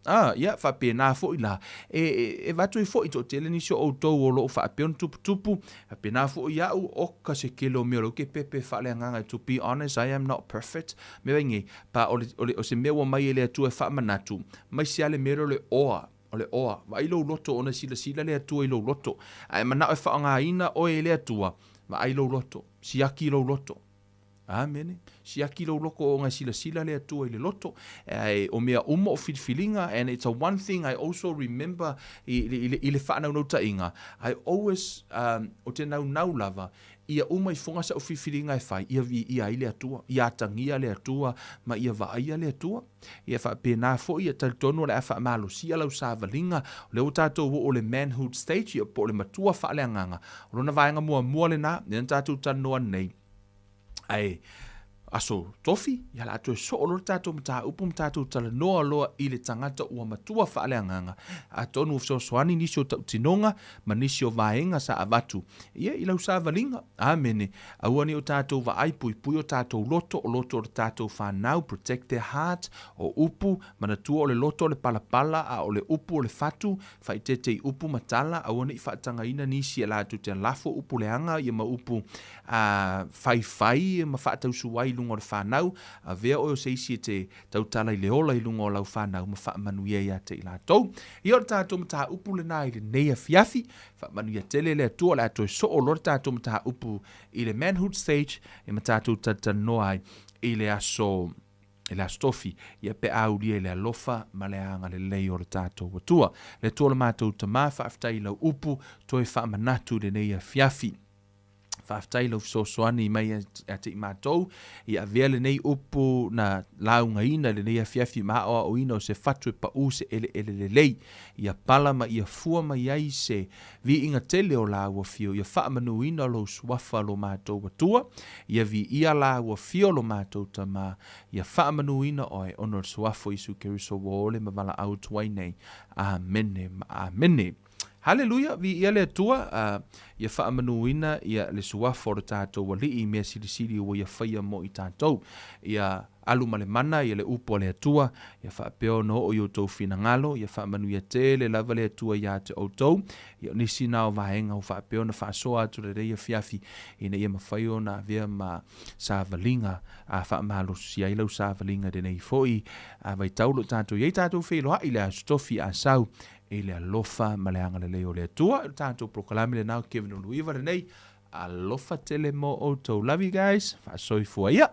Ah, ia, faapena foi la. E, e, e avatu ai foi toatele nisi o outou o loo faapea ona tuputupu, faapena foi au, oka se kele o mea o lea ou ke pepe faaleagaga, to be honest, I am not perfect. Mea ai nei, pa o le, o le, o se mea ua mai e le Atua e faamanatu, mai se a le mea lea o le oa, o le oa. Vaai lou loto ona e silasila le Atua i lou loto. A e manao e faaaogaina oe e le Atua, vaai lou loto, siaki lou loto. Amene. Siaki lou loko ona e silasila le Atua i le loto. Ae o mea uma o filifiliga, and it's a one thing I also remember i, i, i, i le faanaunautaiga, I always, um, o te naunau lava, ia uma ifoga sa'u filifiliga e fai, ia viia ai le Atua, ia atagia le Atua, ma ia vaaia le Atua. Ia faapena foi, ia talitonu o le a faamalosia lau savaliga, o lea ua tatou oo i le manhood stage, ia po o le matua faaleagaga. O lona vaega muamua lena, lea na tatou talanoa nei, Ae aso tofi, ia la toe soo loa le tatou mataupu ma tatou talanoa loa i le tagata ua matua faaleagaga. Atonu ua fesoasoani nisi o tautinoga ma nisi o vaega sa avatu ia i lau savaliga. Amene. Aua ne i o tatou vaai puipui o tatou loto, o loto o le tatou fanau, protect their heart, o upu, manatua o le loto o le palapala a o le upu o le fatu, Faaeteete i upu ma tala, aua ne i faatagaina nisi e latou te lafo upu leaga ia ma upu faifai ma faatausu ai i luga o le fanau. Avea oe o se isi e te tautala i le ola i luga o lau fanau ma faamanuia ia te i latou. Ia o le tatou mataupu lena i lenei afiafi. Faamanuia tele le Atua o le a toe soo loa le tatou mataupu i le manhood stage e ma tatou talatalanoa ai i le aso i le Aso Tofi, ia pe a ulia i le alofa ma le agalelei o le tatou Atua. Le Atua o le matou Tama, faafetai i lau upu, toe faamanatu i lenei afiafi. Faafetai i lau fesoasoani mai ia te i matou, i avea lenei upu na laugaina i lenei afiafi ma aoaoina o se fatu e paʻu se eleele lelei, ia pala ma ia fua mai ai se Viiga tele o lāua afio, ia faamanuina lou suafa lo matou Atua, ia viia lāua afio lo matou Tama, ia faamanuina oe ona o le suafa o Iesu Keriso ua ole ma valaau atu ai nei. Amene ma amene. Haleluia, viia le Atua, ia faamanuina ia le suafa o le tatou Alii i mea silisili ua ia faia mo i tatou. Ia alu ma le mana ia le upu a le Atua, ia faapea ona oo i outou finagalo, ia faamanuia tele lava le Atua ia te outou. Ia o nisi na o vaega ua faapea ona faasoa atu lenei afiafi ina ia mafai ona avea ma savaliga a faamalosia ai lau savaliga i lenei foi vaitau o lo o tatou i ai. Tatou feiloai i le Aso Tofi Asau i le alofa ma le agalelei o le Atua. O le tatou polokalame lena o Kevin Uluiva lenei. Alofa tele mo outou. Love you guys. Faasoifua ia.